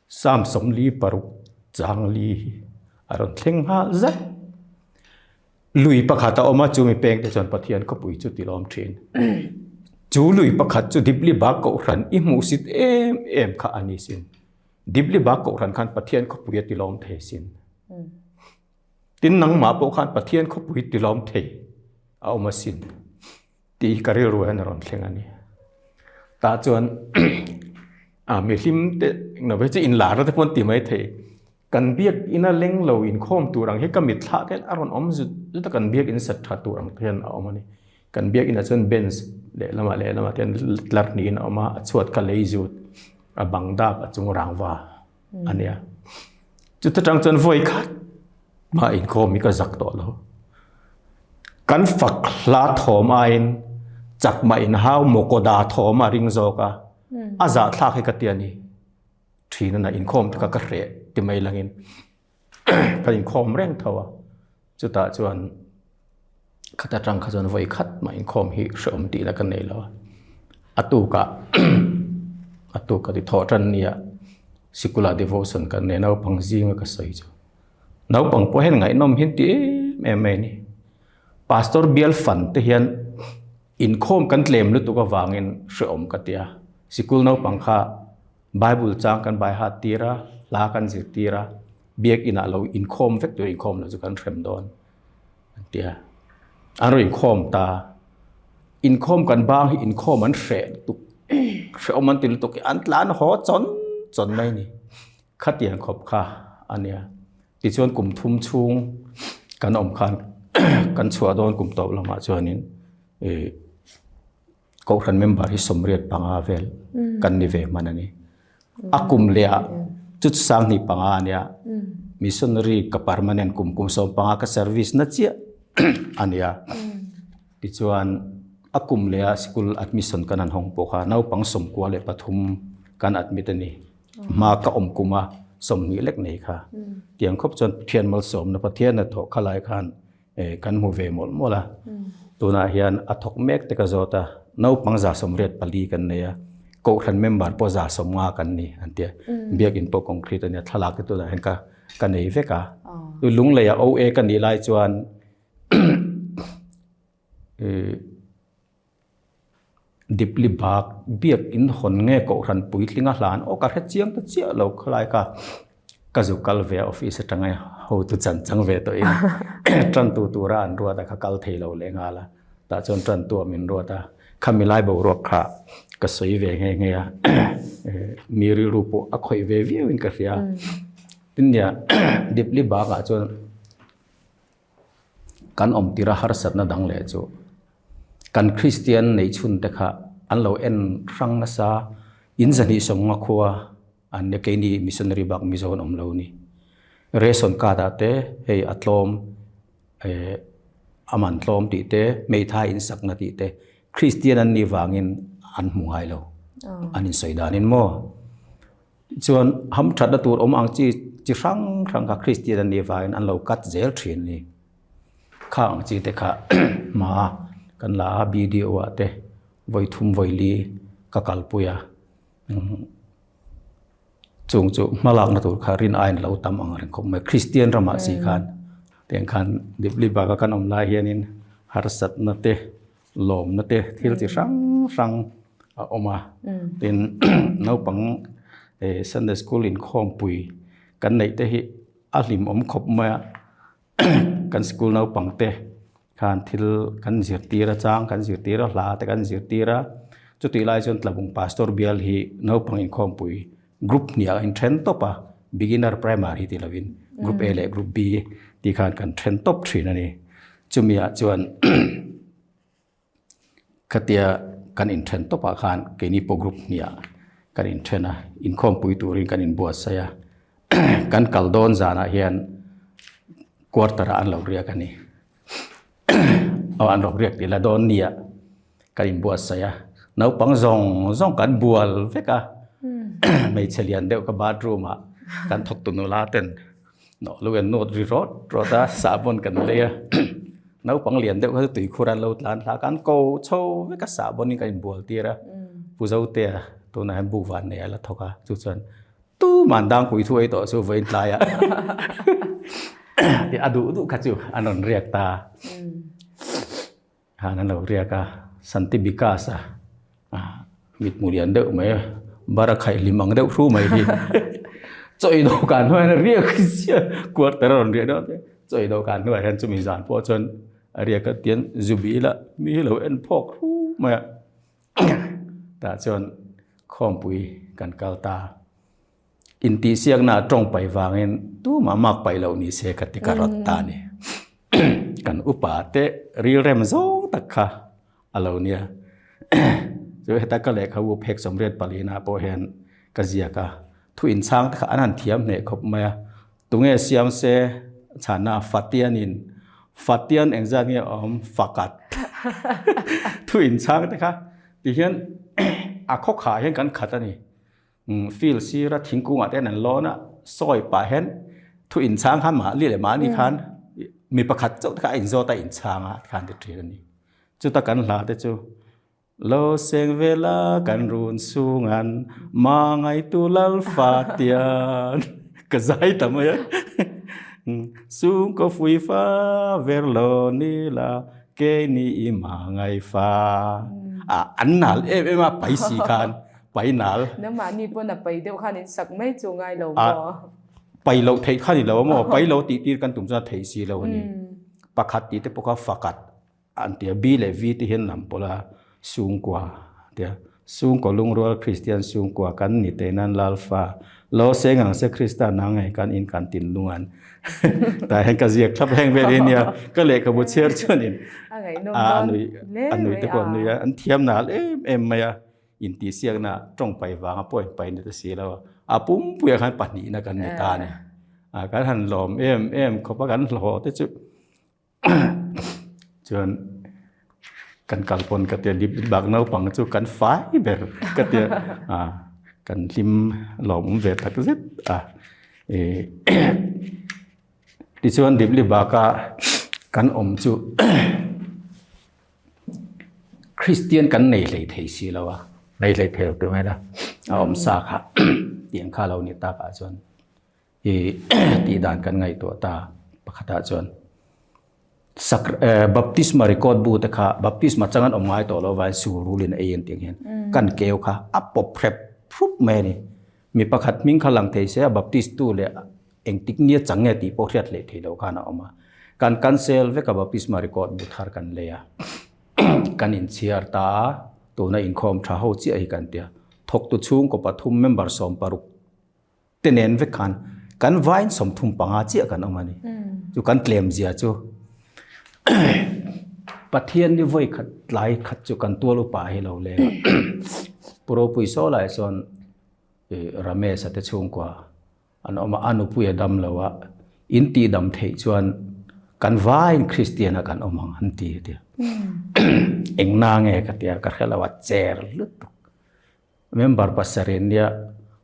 Psalm 46 chang li hi a rawn thleng nghal zat. Lui pakhat a awm a, chumi peng te chuan Pathian khawpui chu tilawm thin. Chu lui pakhat chu Dipli Bak Kohhran i hmuhsit em em kha a ni sin. Dipli Bak Kohhran khan Pathian khawpui a tilawm thei sin. Tin nangmah pawh khan Pathian khawpui tilawm thei a awm asin. Tih hi ka rilru hian a rawn thleng a ni. Tah chuan a mihlim te englo phei chu inlarna te pawh an ti mai thei. Kan biakina leng lo inkhawm tur ang hi ka mitthlah te a rawn awm zut zut a, kan biakin sat tha tur ang te hian a awm a ni. Kan biakinah chuan bench lehlamah lehlamah te hian tlar hnihin a awm a, a chhuat kha lei zut, a bang dap a chung rangva a nia. Chuta tang chuan vawi khat mah inkhawm hi ka zak tawh lo. Kan fak hla thawm aiin chakma inhau mawkawda thawm a ring zawk a, a zahthlak hi ka ti a ni. Thin a na inkhawm te kha ka hreh ti mai langin ka inkhawm reng tho a, chutah chuan khata tang kha chuan vawi khat mah inkhawm hi hrehawm tihna ka nei lo a, a tukah a tuk ka ti thawh tan nia sikula devotion kan nei naupang zinga ka sawi chu naupang pawh hian ngaihnawm hi an ti em em mai a ni pastor bial fan te hian inkhawm kan tlem lutuk avangin hrehawm ka ti a sikul naupang kha. Bible chang kan bai hat tir a, hla kan zir tir a, biakinah lo inkhawm vek tur inkhawm lo chu kan hrem dawn an ti a. An rawn inkhawm ta. Inkhawm kan bang hi inkhawm an hreh lutuk, hrehawm an ti lutuk hi an tlan haw chawn chawn mai a ni. Khatiang khawp kha a nia. Tichuan kum thum chhung kan awm khan kan chhuah dawn kum tawp lamah chuanin ih Kohhran member hi 85 vel kan ni ve hman a ni. A kum leh ah chu 25 a nia. Missionary ka permanent kum kum 15 ka service na chiah a nia. Tichuan a kum leh ah school admission kan han hawng pawh kha naupang 93 kan admit a ni. Hma ka awm kum a 20 lek nei kha. Tiang khawp chuan Pathian malsawmna Pathian hnathawh khalai khan Kan hmu ve mawlh mawlh a, tunah hian a thawk mek te ka zawt a, naupang 84 kan nei a, kohhran member pawh 50 kan ni an ti a, biakin pawh concrete a nia, thlalak te tunah hian ka ka nei vek a, Lungleiah OA ka nih lai chuan Dipli bak biak in hawn nge kohhran puitling a hlan aw ka hre chiang ta chiah lo khalai kha ka zu kal ve a office atanga hotu chan chang ve tawh in tantu tura an ruat a kha kal thei lo leh nghal a tah chuan tantu a min ruat a khami lai boruak kha ka sawi ve nghe nghe a mi rilru pawh a khawih ve viau in ka hria tin nia dipli bak ah chuan Kan awm tir a harsatna dang leh chu kan Kristian neihchhun te kha an lo en hrang nasa, in 250 khua an nia keini missionary bak Mizo an awm lo ni. Ration card ah te hei a tlawm eh a man tlawm tih te hmeithai in sakna tih te Kristian an nih vangin an hmu ngai lo an insawi danin maw. Chuan hamthatna tur awm ang chi chi hrang hrang kha Kristian an nih vangin an lo cut zel thin a ni. Kha ang chi te kha hma kan la a BDO ah te vawi thum vawi li ka kalpui a, chung chu hmalakna tur kha rin aiin lo tam ang reng khawp mai. Kristian ramah si khan tiang khan Dipli baka kan awm lai hianin harsatna te lawmna te thil chi hrang hrang a awm a tin naupang Sunday school inkhawmpui kan neih te hi a hlimawm khawp mai a kan school naupang te khan thil kan zirtir a chang kan zirtir a hla te kan zirtir a chutih lai chuan Tlabung Pastor bial hi naupang inkhawmpui group hniah a inthen tawp a beginner primary ti lovin group A leh group B tih khan kan then tawp thin a ni chumi ah chuan khatia kan inthen tawp ah khan keini pawh group hniah kan inthen a inkhawmpui turin kan inbuatsaih a kan kal dawn zanah hian quarter ah an lo riak a ni aw an lo riak tih la dawn nia kan inbuatsaih a naupang zawng zawng kan bual vek a hmeichhe lian deuh ka bathroom ah kan thawk tu nula ten nawh lu an nawt ri rawt rawt a sahbawn kan lei a naupang lian deuh kha chu tuikhur an lo tlan thla kan ko chho vek a sahbawn in kan inbual tir a pu zotea tunah hian buk van nei a la thawk a chu chuan Tuman dangpui thu ei tawh chu vawiin tlai ah a duh duh kha chu an rawn riak ta. Khan an lo riak a, Santi Vikas a mitmu lian deuh mai a, bara khaih hlim ang deuh hru mai hi chaw ei dawhkan hnuaiah hian a riak chiah quarter a rawn riah deuh a, chaw ei dawhkan hnuaiah hian chumi zan pawh chuan a riak a tian zubi lah mi hi lo en phawk hru mai a. Tah chuan khawmpui kan kal ta. Intihsiakna ah tawng paih vangin tumah mak paih loh ni se ka ti ka rawt ta a ni. Kan upa te rilrem zawng tak kha a lo nia. Chu heta ka lehkhabu phek sawmriat palina pawh hian ka ziak a, thu inchhang te kha an han thiam hneh khawp mai a. Tunge siam se chhana Fatianin Fatian engzat nge awm fakat thu inchhang te kha tihian a khawkhah hian kan khat a ni. Field sira thingkungah te hian an lawn a, sawi pah hian thu inchhang khan mahni leh mahni khan mi pakhat chauh te kha a inzawt a inchhang a tikhan ti thin a ni. Chuta kan hla te chu Lo seng vela kan run sungan mangaitu lalfa tian ka zai ta mai a Sungkaw fuifa ver lo nila keini i mangaifa a an nal em em a pai si khan pai nal. Nangmahni pawn a pai deuh khan in sak mai chu ngai lo maw? Pai loh theih kha ni lo a maw? Pai lo tih tir kan tum chuan a theih si lo a ni. Pakhat tih te pawh kha fakat an ti a, B leh V te hian lam pawlh a, Sungkua an ti a. Sungkaw lungrual Kristian Sungkua kan ni teh nan Lalfa lo seng ang se Krista nang ngei kan in kan tin lung an. Tah hian ka ziak thlap heng vel hi nia ka lehkhabu chhiar chuanin a nui a nui te pawh an nui a, an thiam nal em em mai a. Intihsiakna tawng pai vanga pawh in pai ni ta si lo a, a pumpuiah khan pahnihna kan ni ta a ni. A kan han lawm em em khawp a, kan hlawh te chu chuan kan kal pawn ka tia dip bak naupang chu kan fai ber ka tia a kan hlim lawmawm ve tak zet a. Tichuan dipli baka kan awm chu Kristian kan nei hlei thei si lo a. Nei hlei thei lo tih mai la. A awm sa kha tiang kha lo ni takah chuan i tih dan kan ngaihtuah ta pakhatah chuan sak baptisma record bu te kha baptisma chang an awm ngai tawh lo vai sur rulin a ei an tih ang hian kan keu kha a pawp hrep hrup mai a ni. Mi pakhat hming kha lang thei se a baptist tu leh engtik nia chang nge tih pawh hriat hlei thei loh khan a awm a. Kan cancel vek a baptisma record bu thar kan lei a. Kan inchhiar ta a, tuna inkhawm tha ho chiah hi kan tia. Thawktu chhungkaw pathum member 16 te nen vek khan kan vain 35 chiah kan awm a ni. Chu kan tlem zia chu Pathian ni vawi khat tlai khat chu kan tual upa hi lo leng a. Pu Ropui saw lai chuan Ramesh-a te chhungkua an awm a, a nupui a dam lo a, in tih dam theih chuan kan vaiin Kristian a kan awm ang an ti a tia. Eng na nge ka tia ka hre lo a, cher lutuk. Member pasarih nia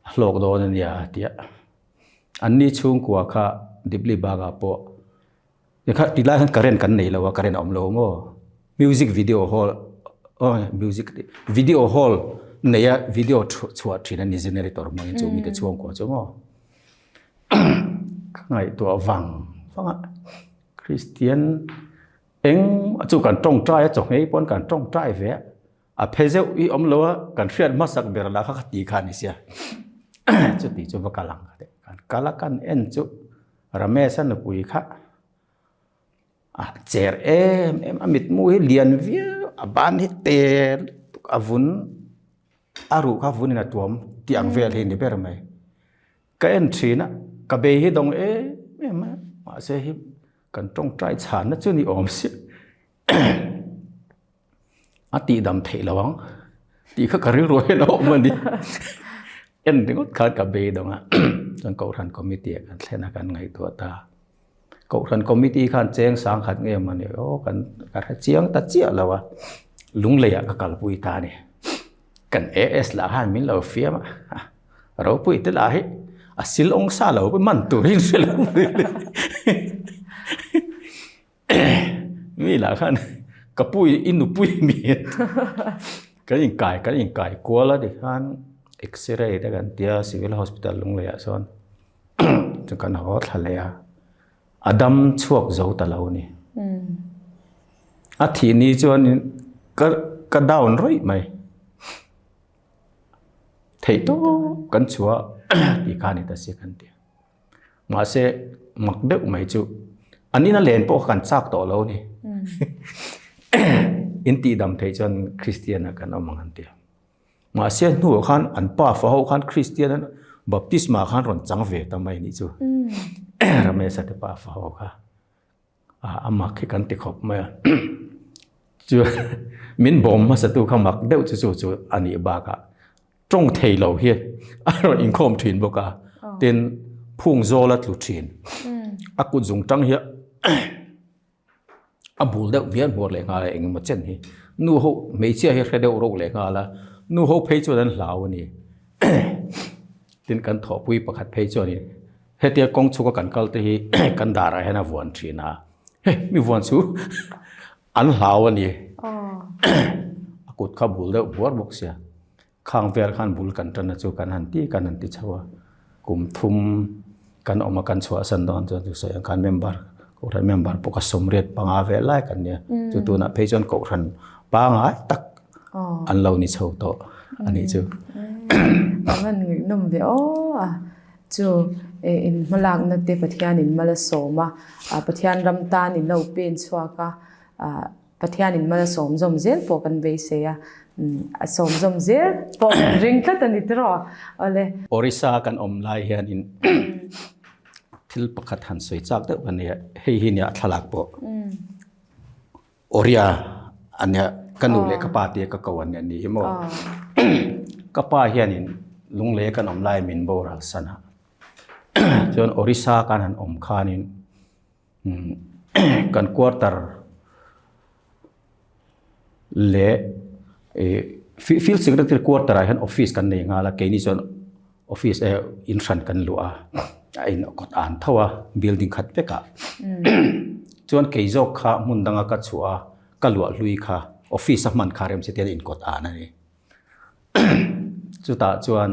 a hlawk dawn a nia a tia. Anni chhungkua kha Dipli Bagah pawh Nikhat ti lai khan current kan nei lo a, current a awm lo maw? Music video hall aw music video hall nei a video chhuah thin a ni generator hmangin chu mite chhuangkua chu maw? Ka ngaihtuah vang vang a, Kristian eng chu kan tawngtai a chawhmei pawn kan tawngtai ve a, a phe zeuh hi awm lo a, kan hriat hmasak ber lah kha ka ti kha a ni sia. Chuti chu va kal ang ka ti, kan kal a kan en chu. Ramesh-a nupui kha a cher em em a, mitmu hi lian viau a ban hi te lutuk a vun a ruh kha vunin a tuam tih ang vel hi a ni ber mai. Ka en thin a, ka bei hi dawng em em a, mahse hi kan tawngtai chhanna chu ni awm si. A tih dam theih lo ang tih kha ka rilru hian a awm a ni. En ringawt khan ka beidawng a, chuan Kohhran Committee ah kan thlen a kan ngaihtuah ta. Kohhran Committee khan cheng sang khat nge maw ni aw kan ka hre chiang ta chiah lo a, Lunglei ah ka kalpui ta a ni. Kan AS lah khan min lo fiam a, ropui te lah hi a sil awng sa lo man turin hre lo mai. Mi lah khan ka pu i nupui mi kan inkai kan inkai kual a tikhan x-ray te kan tia civil hospital Lunglei ah chuan chu kan haw thla leh a a dam chhuak zo ta lo a ni a thih ni chuan ka ka down rawih mai theih tawp kan chhuah tih kha a ni ta si kan ti. Mahse, mak deuh mai chu an ina len pawh kha kan chak tawh lo a ni. In tihdam theih chuan Kristian-a kan awm ang an ti a. Mahse, hnuah khan an pa fa ho khan Kristian an. Baptisma khan rawn chang ve ta mai nih chu. Ramesa te pa fa ho kha. A mak hi kan ti khawp mai a. Chuan min bawm hmasa tu kha mak deuh chu chu chu a nih bakah tawng thei lo hi a rawn inkhawm thin bawk a. Tin, phung zawl a tlu thin. A kut zung tang hi a bul deuh hmiar hmuar leh nghal a eng emaw chen hi. Nu ho hmeichhia hi hre deuh rawk leh nghal a, nu ho phei chuan an hlau a ni. Tin kan thawhpui pakhat phei chuanin hetia kawng chhuka kan kal te hi kan darah hian a vuan thin a, he mi vuan chu an hlau a ni. A kut kha bul deuh buar bawk sia. Khang vel khan bul kan tan a chu kan han ti kan han ti chho a, kum thum kan awm a kan chhuahsan dawn chuan chu sawi ang khan member kohhran member pawh ka sawmriat panga vel lai kan nia chu tunah phei chuan kohhran pangai tak an lo ni chho tawh a nih chu. A van ngaihnawm ve aw a chu in hmalakna te Pathian in mal a sawm a, Pathian ram tan in lo pen chhuak a. Pathianin mal a sawm zawm zel pawh kan beisei a, a sawm zawm zel pawh kan ring tlat a ni tiraw? Awle. Orissa kan awm lai hianin thil pakhat han sawi chak deuh ka nia, hei hi nia thlalak pawh. Oriya a nia, ka nu leh ka pa tia ka ko an nia ni hi maw. Ka pa hianin Lunglei kan awm lai min boral san a, chuan Orissa kan han awm khanin Kan quarter leh field secretary quarter ah hian office kan nei nghal a keini chuan office eh in hran kan luah a a in kawt an tho a building khat vek ah chuan kei zawk kha hmun danga ka chhuah a ka luah hlui kha office a hman kha rem che tian in kawt an a ni. Chutah chuan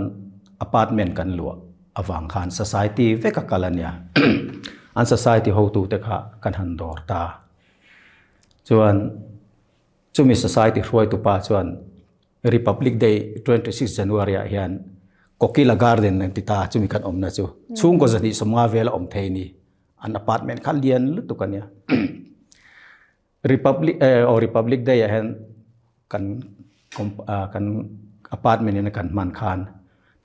apartment kan luah avang khan society vek a kal a nia. An society hotute kha kan han dawr ta. Chuan chumi society hruaitu pa chuan Republic Day 26 January ah hian Kokila Garden an ti ta chumi kan awmna chu. Chhungkaw zahnih sawmnga vel a awm thei ni. An apartment kha lian lutuk a nia. Republic eh aw Republic Day ah hian kan kan apartment in a kan hman khan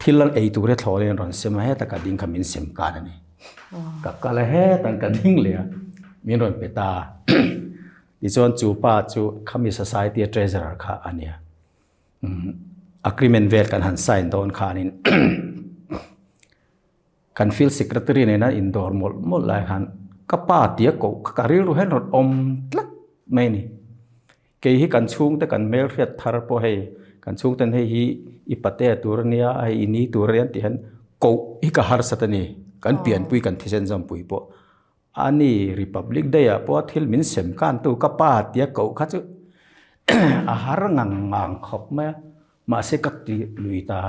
thil an ei tur hi thlawh in rawn sem a heta ka ding kha min sem kan a ni. Ka kal a hetan ka ding leh a min rawn pe ta. Tichuan chu pa chu khami society a treasurer kha a nia. Agreement vel kan han sign dawn khanin Kan field secretary nena indawr mawlh mawlh lai khan ka pa tia koh kha ka rilru hian rawn awm tlat mai a ni. Kei hi kan chhungte kan hmelhriat thar pawh hei kan chhungten hei hi i patea tur a nia hei i ni tur a nia an tih hian koh hi ka harsat a ni. Kan pianpui kan thisen zawmpui pawh a ni Republic Day ah pawh thil min sem kantu ka pa tia koh kha chu a har ngang ngang khawp mai a mahse ka ti lui ta.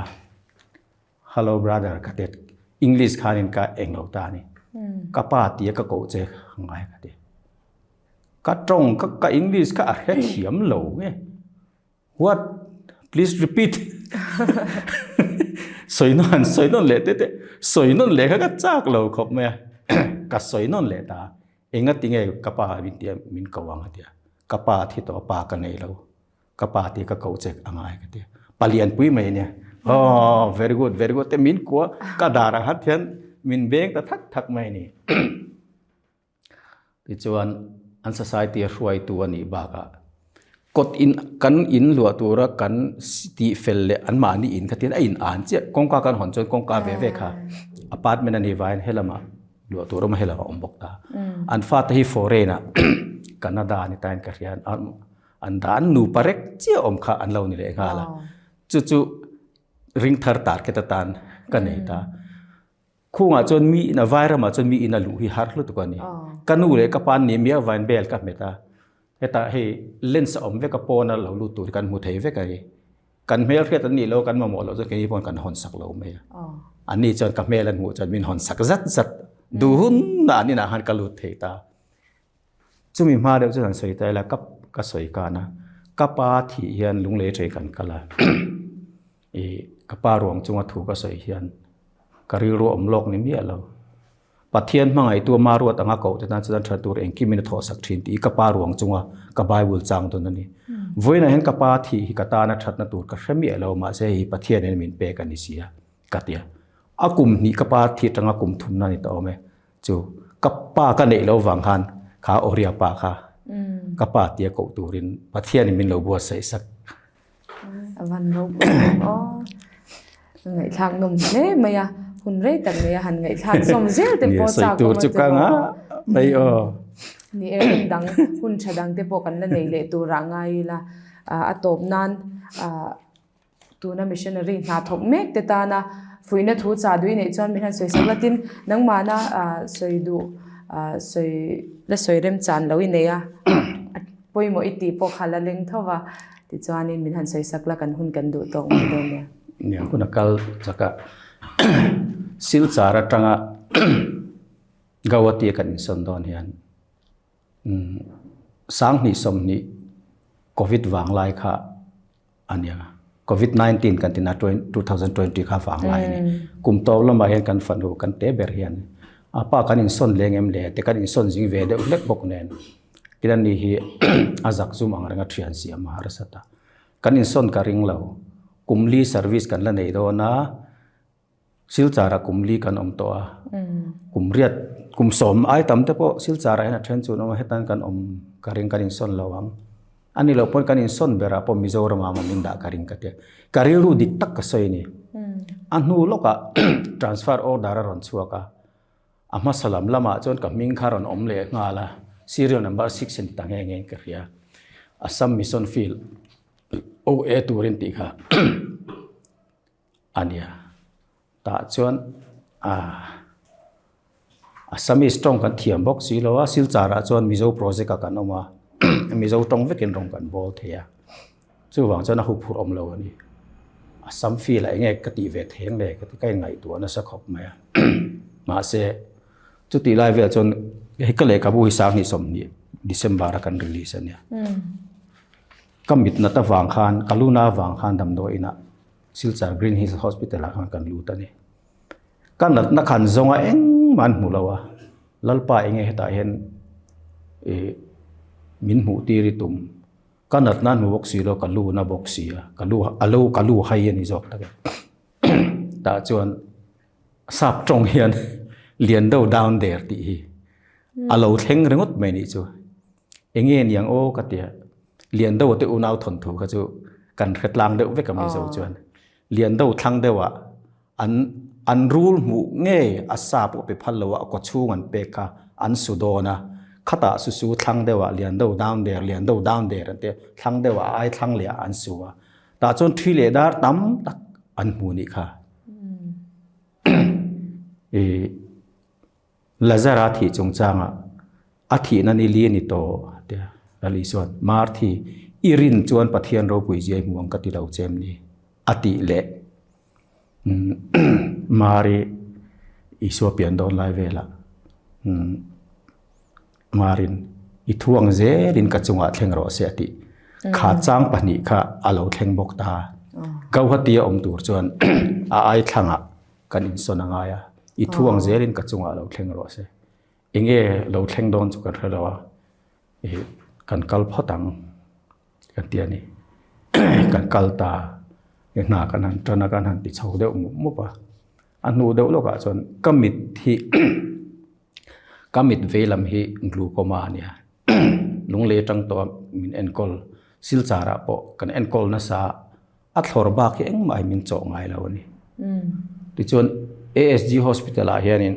Hello brother ka ti English khanin ka eng lo ta ni. Ka pa tia ka koh che ngai ka ti. Ka tawng ka ka English kha a hre thiam lo nge. What? Please repeat. Sawi nawn sawi nawn leh te te sawi nawn leh kha ka chak lo khawp mai a. Ka sawi nawn leh ta. Enga tinge ka pa min tia min ko ang a tia. Ka pa thi tawh pa ka nei lo. Ka pa tih ka koh che a ngai ka ti. Palian pui mai ania. Oh, very good, very good. Te min kua ka dar ang hat hian min beng ta thak thak mai ni. Tichuan an society a hruaitu a nih bakah kawt in kan in luah tura kan tih fel leh an mahni in kha tian a in an chiah kawngka kan hawn chuan kawngka ve ve kha apartment a nih vangin helamah luah tur awm a helamah a awm bawk ta. An fate hi foreign ah Canada a ni tain ka hria An dan nupa rek chiah awm kha an lo ni leh nghal a. Chu chu ring thar target atan ka nei ta. Khungah chuan mi in a vai ramah chuan mi in a luh hi har hlu tuk a ni. Ka nu leh ka pa an ni miau vain bel ka hmet a. Hetah hei lens a awm vek a pawn a lo lut tur hi kan hmu thei vek a ni. Kan hmel hriat an nih lo kan mamawh loh chuan keini pawn kan hawn sak lo mai a. Anni chuan ka hmel an hmuh chuan min hawn sak zat zat. Duhunna an inah khan ka lut thei ta. Chumi hma deuh chu han sawi ta ila ka ka sawi kan a, ka pa thih hian lunglei ṭei kan kal a, ih ka pa ruang chunga thu ka sawi hian ka rilru awm lawk ni miah lo. Pathian hmangaihtu ama ruat anga koh te tan chuan ṭha tur engkimin a thawhsak ṭhin tih hi ka pa ruang chunga ka Bible chang dawn a ni. Vawiinah hian ka pa thih hi ka tana ṭhatna tur ka hre miah lo mahse hei Pathianin min pek a ni si a ka ti a. A kum hnih ka pa thi atanga kum thumna ni ta awm e. Chu ka pa ka neih lo vang khan kha Oria pa kha ka pa tia koh turin Pathianin min lo buatsaih sak. A van ropui em aw. Ngaihthlak nawm hle mai a, hun rei tak nei a han ngaihthlak zawm zel te pawh chak awm a che maw. Mai aw. Ni e, hun dang, hun tha dang te pawh kan la nei leh turah ngai ila a tawp nan Tuna missionary hna thawk mek te tana fuihna thu chah duh i neih chuan min han sawi sak la tin nangmahna sawi duh sawi la sawi rem chan lo i nei a, a pawimawh i tih pawh kha la leng tho va tichuanin min han sawi sak la kan hun kan duh tawk mai dawn nia. Nia hun a kal chak a, Silchar atanga Gauhati a kan insawn dawn hian 20 20 Covid vanglai kha a nia. Covid 19 kan tina 2020 kha vang lai a ni. Kum tawp lamah hian kan fanu kan te ber hian a pa kan insawn leng em le te kan insawn zing ve deuh hlek bawk nen tin ani hi a zak zum ang reng a thian siam a harsa ta. Kan insawn ka ring lo. Kum li service kan la nei dawn a. Silchar ah kum li kan awm tawh a, kum riat, kum sawm ai tam te pawh Silchar ah hian a then chu an awm a, hetan kan awm ka ring kan insawn lo ang. A ni loh pawn kan insawn ber ah pawh Mizoram ah maw min dah ka ring ka tia. Ka rilru dik tak ka sawi a ni. A hnu lawk ah transfer order a rawn chhuak a, a hmasa lam lam ah chuan ka hming kha rawn awm leh nghal a, serial number six a ni ta nghe nghe in ka hria. Assam Mission Field OA turin tih kha. A nia. Tah chuan ah Assamese tawng kan thiam bawk si lo a, Silchar ah chuan Mizo project ah kan awm a, Mizo tawng vekin rawng kan bawl thei a. Chuvang chuan a huphurh awm lo a ni. Assam feel ah enge ka tih ve theng le ka ti ka inngaihtuah nasa khawp mai a. Mahse chutih lai vel chuan hei ka lehkhabu hi 20 20 December a kan release a nia. Ka mitnat avang khan, ka luna avang khan damdawiin ah Silchar Green Hills Hospital ah khan kan lut a ni. Ka natna khan zawnga engmah an hmu lo a, Lalpa enge hetah hian ih min hmuh tir i tum. Ka natna an hmu bawk si lo, ka lu na bawk si a, ka lu a lo ka lu hai a ni zawk tak e. Tah chuan sap tawng hian lian deuh down der tih hi a lo thleng ringawt mai nih chu. Enge niang aw ka tia. Lian deuh te unau thawnthu kha chu kan hre tlang deuh vek a Mizo chuan. Lian deuh thlang deuh ah an an rul hmuh nge a sa pawh pe phal lo a kaw chhung an pek kha an su dawn a. Khatah su su thlang deuh ah lian deuh down der lian deuh down der an tia thlang deuh ah ai thlang leh ah an su a. Tah chuan thi leh dar tam tak an hmu nih kha. Ih. Lazara thih chungchangah a thihna ni li a ni tawh a ti a. Lal Isuan, Marthi, i rin chuan Pathian ropui zia i hmu ang ka ti lo che em ni? a tih leh Mari Isua pian dawn lai velah Marin i thu ang zelin ka chungah thleng rawh se a tih. Kha chang pahnih kha a lo thleng bawk ta. Gauhati a awm tur chuan a ai thlangah Kan insawn a ngai a, i thu ang zelin ka chungah lo thleng rawh se. Enge lo thleng dawn chu kan hre lo a, ih kan kal phawt ang kan ti a ni. Kan kal ta, i hna kan han tan a, kan han ti chho deuh mup mup a. A hnu deuh lawkah chuan ka mit hi ka mit vei lam hi glaucoma a nia. Lunglei atang tawh a min enkawl Silchar ah pawh kan enkawl nasa a. A thlawr bak hi engmah hi min chawh ngai lo a ni. Tichuan ASG Hospital ah hianin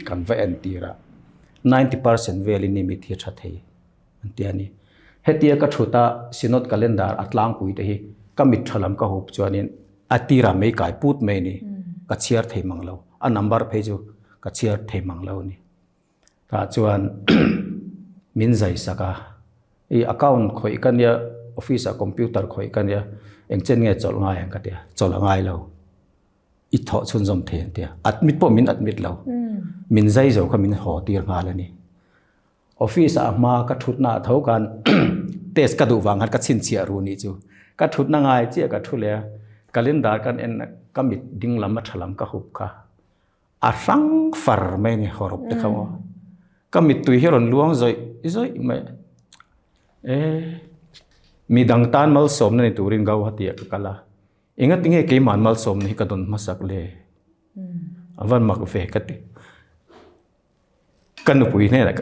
kan va entir a, 90% velin i mit hi a tha thei an ti a ni. Hetia ka thut a Synod Calendar a tlangpui te hi ka mit tha lam ka hup chuanin a tirah mei kai put mai a ni, ka chhiar thei mang lo, a number phei chu ka chhiar thei mang lo a ni. Tah chuan min zai sak a, i account khawih ka nia, office ah computer khawih ka nia, eng chen nge chawlh ngai ang ka ti a, chawlh a ngai lo, i thawh chhunzawm thei an ti a, admit pawh min admit lo, min zai zo kha min haw tir nghal a ni. Office ah hma ka thutna ah tho khan test ka duh vang khan ka chhinchhiah ru nih chu, ka thutna ngai chiah ka thu leh a, calendar kan en a, ka mit ding lam a tha lam ka hup kha. A hrang far mai a ni hawrawp te kha maw. Ka mittui hi a rawn luang zawih zawih mai a. E midang tan malsawmna ni turin Gauhati ah ka kal a. Engatinge keimah malsawmna hi ka dawn hmasak le? A van mak ve ka ti. Ka nupui hnenah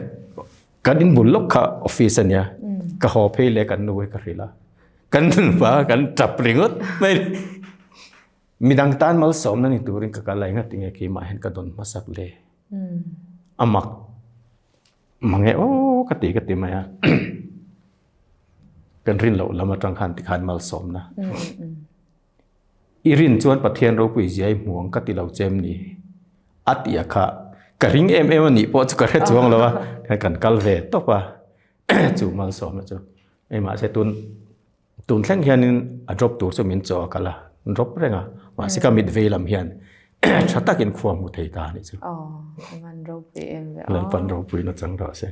kan inbul lawk kha office a nia, ka haw phei leh kan nu hi ka hrilh a, kan nupa kan tap ringawt mai. Midang tan malsawmna ni turin ka kal a, enga tinge keimah hian ka dawn hmasak le? A mak mange aw ka ti ka ti mai a. Kan rin loh lam atang khan tikhan malsawmna. I rin chuan Pathian ropui zia i hmu ang ka ti lo che em ni? A ti a kha ka ring em em a nih pawh chu ka hre chuang lo a, kan kal ve tawp a chu malsawmna chu. Hei mahse tun tun thleng hianin a drop tur chu min chaw a kal a, drop reng a, mahse ka mit vei lam hian tha takin khua hmu thei ta a nih chu. Aw, van ropui em ve aw. Lalpan ropui na chang rawh se.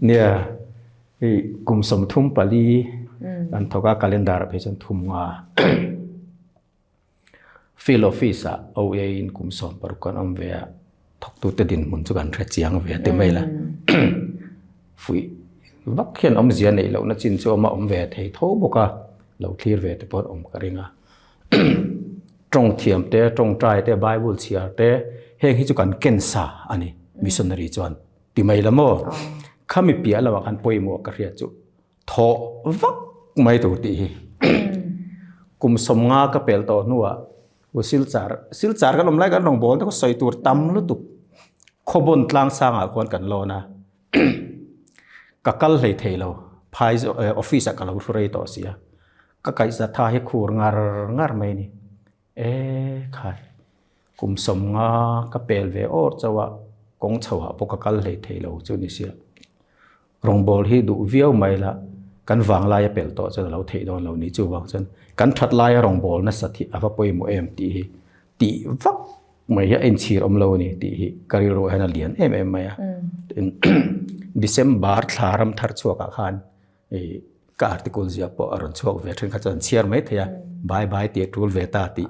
Nia, hei kum 34 kan thawk a, calendar ah phei chuan thum nga. Field office ah OA in kum 16 kan awm ve a, thawktute dinhmun chu kan hre chiang ve ti mai la. Fuih vak hian awmzia neih lohna chin chu awm a awm ve thei tho bawk a, lo thlir ve te pawh an awm ka ring a. Tawng thiam te, tawngtai te, Bible chhiar te, heng hi chu kan ken sa a ni, missionary chuan ti mai la maw? Khami piah lamah khan pawimawh ka hriat chu thawh vak mai tur tih hi. Kum 50 ka pel tawh hnuah u Silchar, Silchar kan awm lai kan rawngbâwl te khaw sawi tur tam lutuk Khawbawn tlang sangah khuan kan lawn a, ka kal hlei thei lo, phai office ah ka lo hru rei tawh si a. Ka kaihza tha hi khur ngar ngar mai a ni. E khai, kum 50 ka pel ve awr chauh a, kawng chho ah pawh ka kal hlei thei lo chu ni sia. Rawngbâwl hi duh viau mai la, kan vang laia pel tawh chuan a lo theih dawn lo ni. Chuvang chuan kan that laia rawngbâwl nasat hi a va pawimawh em tih hi tih vak mai hi a inchhir awm lo a ni tih hi ka rilru ah hian a lian em em mai a. December thla ram thar chhuakah khan Ka article ziah pawh a rawn chhuak ve thenkhat chuan chhiar mai thei a, bye bye tih a tul ve ta tih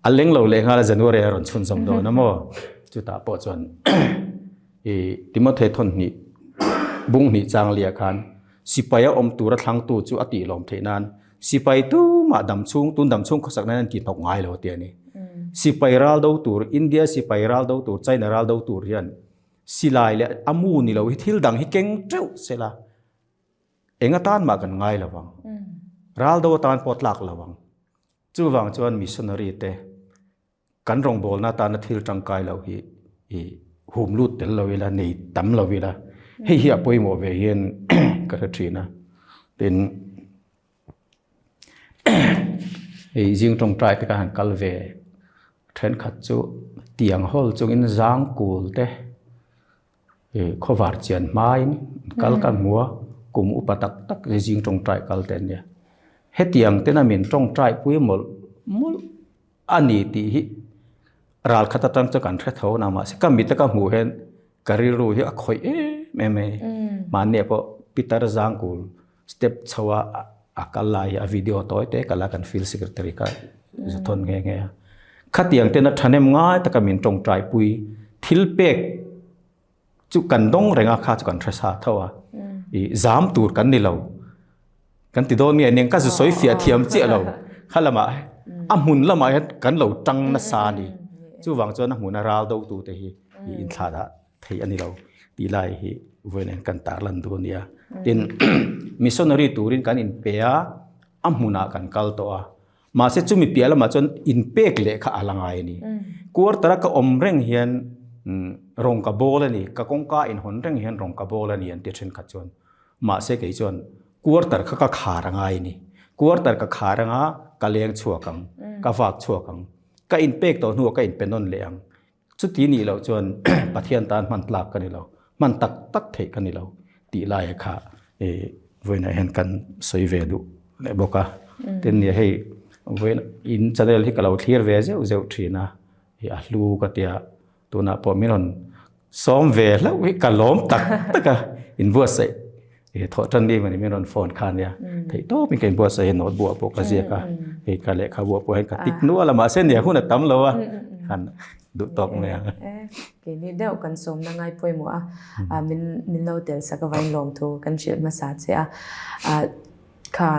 a leng lo leh nghal a January a rawn chhunzawm dawn a maw? Chutah pawh chuan i Timothy thawn hnih bung hnih chang liah khan sipai a awm tura thlangtu chu a tih lawm theih nan sipai tumah dam chhung tun dam chhung khawsak nan an tih hnawk ngai lo tih a ni. Sipai ral do tur India sipai ral do tur China ral do tur hian silai leh a mu ni lo hi thil dang hi keng teuh sela. Eng atan mah kan ngai lo ang. Ral do atan pawh tlak lo ang. Chuvang chuan missionary te kan rawngbawlna atana thil tangkai lo hi i hum lut tel lo ila, nei tam lo ila. Hei hi a pawimawh ve hian ka hre thin a. Tin, hei zing tawngtai te ka han kal ve thenkhat chu tiang hawl chungin zang kul te Khawvar chian hmain kal ka hmu a, kum upa tak tak zing tawngtai kal te an nia. Hetiang tena min tawngtai pui mawlh mawlh a ni tih hi ral khat atang chuan kan hre tho na mahse ka mit a ka hmuh hian ka rilru hi a khawih em em mai. Mahni ah pawh Peter Zangkul step chho a a kal lai hi a video tawi te kal a kan field secretary kha za thawn nghe nghe a. Khatiang tena thahnem ngai taka min tawngtai pui thil pek chu kan dawng reng a kha chu kan hre sa tho a. I zam tur kan ni lo. Kan ti dawn nge aniang ka zu sawi fiah thiam chiah lo. Kha lamah a hmun lamah hian kan lo tang nasa a ni. Chuvang chuan a hmuna ral do tute hi i inthlah dah theih a ni lo tih lai hi vawiin hian kan tarlan duh a nia. Tin, missionary turin kan inpe a, a hmunah kan kal tawh a. Mahse chumi piah lamah chuan inpek leh kha a la ngai a ni. Quarter a ka awm reng hian rawng ka bawl a ni, ka kawngka inhawn reng hian rawng ka bawl a ni an ti thenkhat chuan. Mahse kei chuan quarter kha ka khar a ngai a ni. Quarter ka khar anga ka leng chhuak ang, ka vak chhuak ang. Ka inpek tawh hnuah ka inpe nawn leh ang. Chuti nih loh chuan Pathian tan hman tlak ka ni lo, hman tak tak theih ka ni lo tih laia kha vawiinah hian kan sawi ve duh leh bawk a. Tin nia hei vawiin in channel hi ka lo thlir ve zeuh zeuh thin a, hei a hlu ka tia tunah pawh min rawn sawm ve hlauh hi ka lawm tak tak a, inbuatsaih He thawh tan ni mani min rawn phone kha nia. Theih tawp in ka inbuatsaih hi note buah pawh ka ziak a. Hei ka lehkha buah pawh hian ka tik nual a mahse nia hun a tam lo a. Khan duh tawk mai ang. Keini deuh kan sawmna ngai pawimawh a min min lo tel sak avain lawmthu kan hrilh hmasa che a. Kha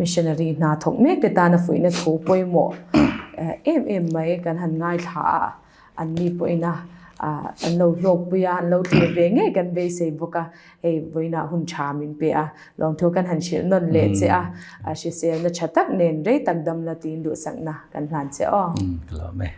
missionary hna thawk mek te tana fuihna thu pawimawh. em em mai kan han ngaithla a, an ni pawhin a an lo hlawkpui a, an lo thlir ve ngei kan beisei bawk a, hei vawiinah hun tha min pe a, lawmthu kan han hrilh nawn leh che a, hriselna tha tak nen rei tak dam la tiin duhsakna kan hlan che aw. Ka lawm e.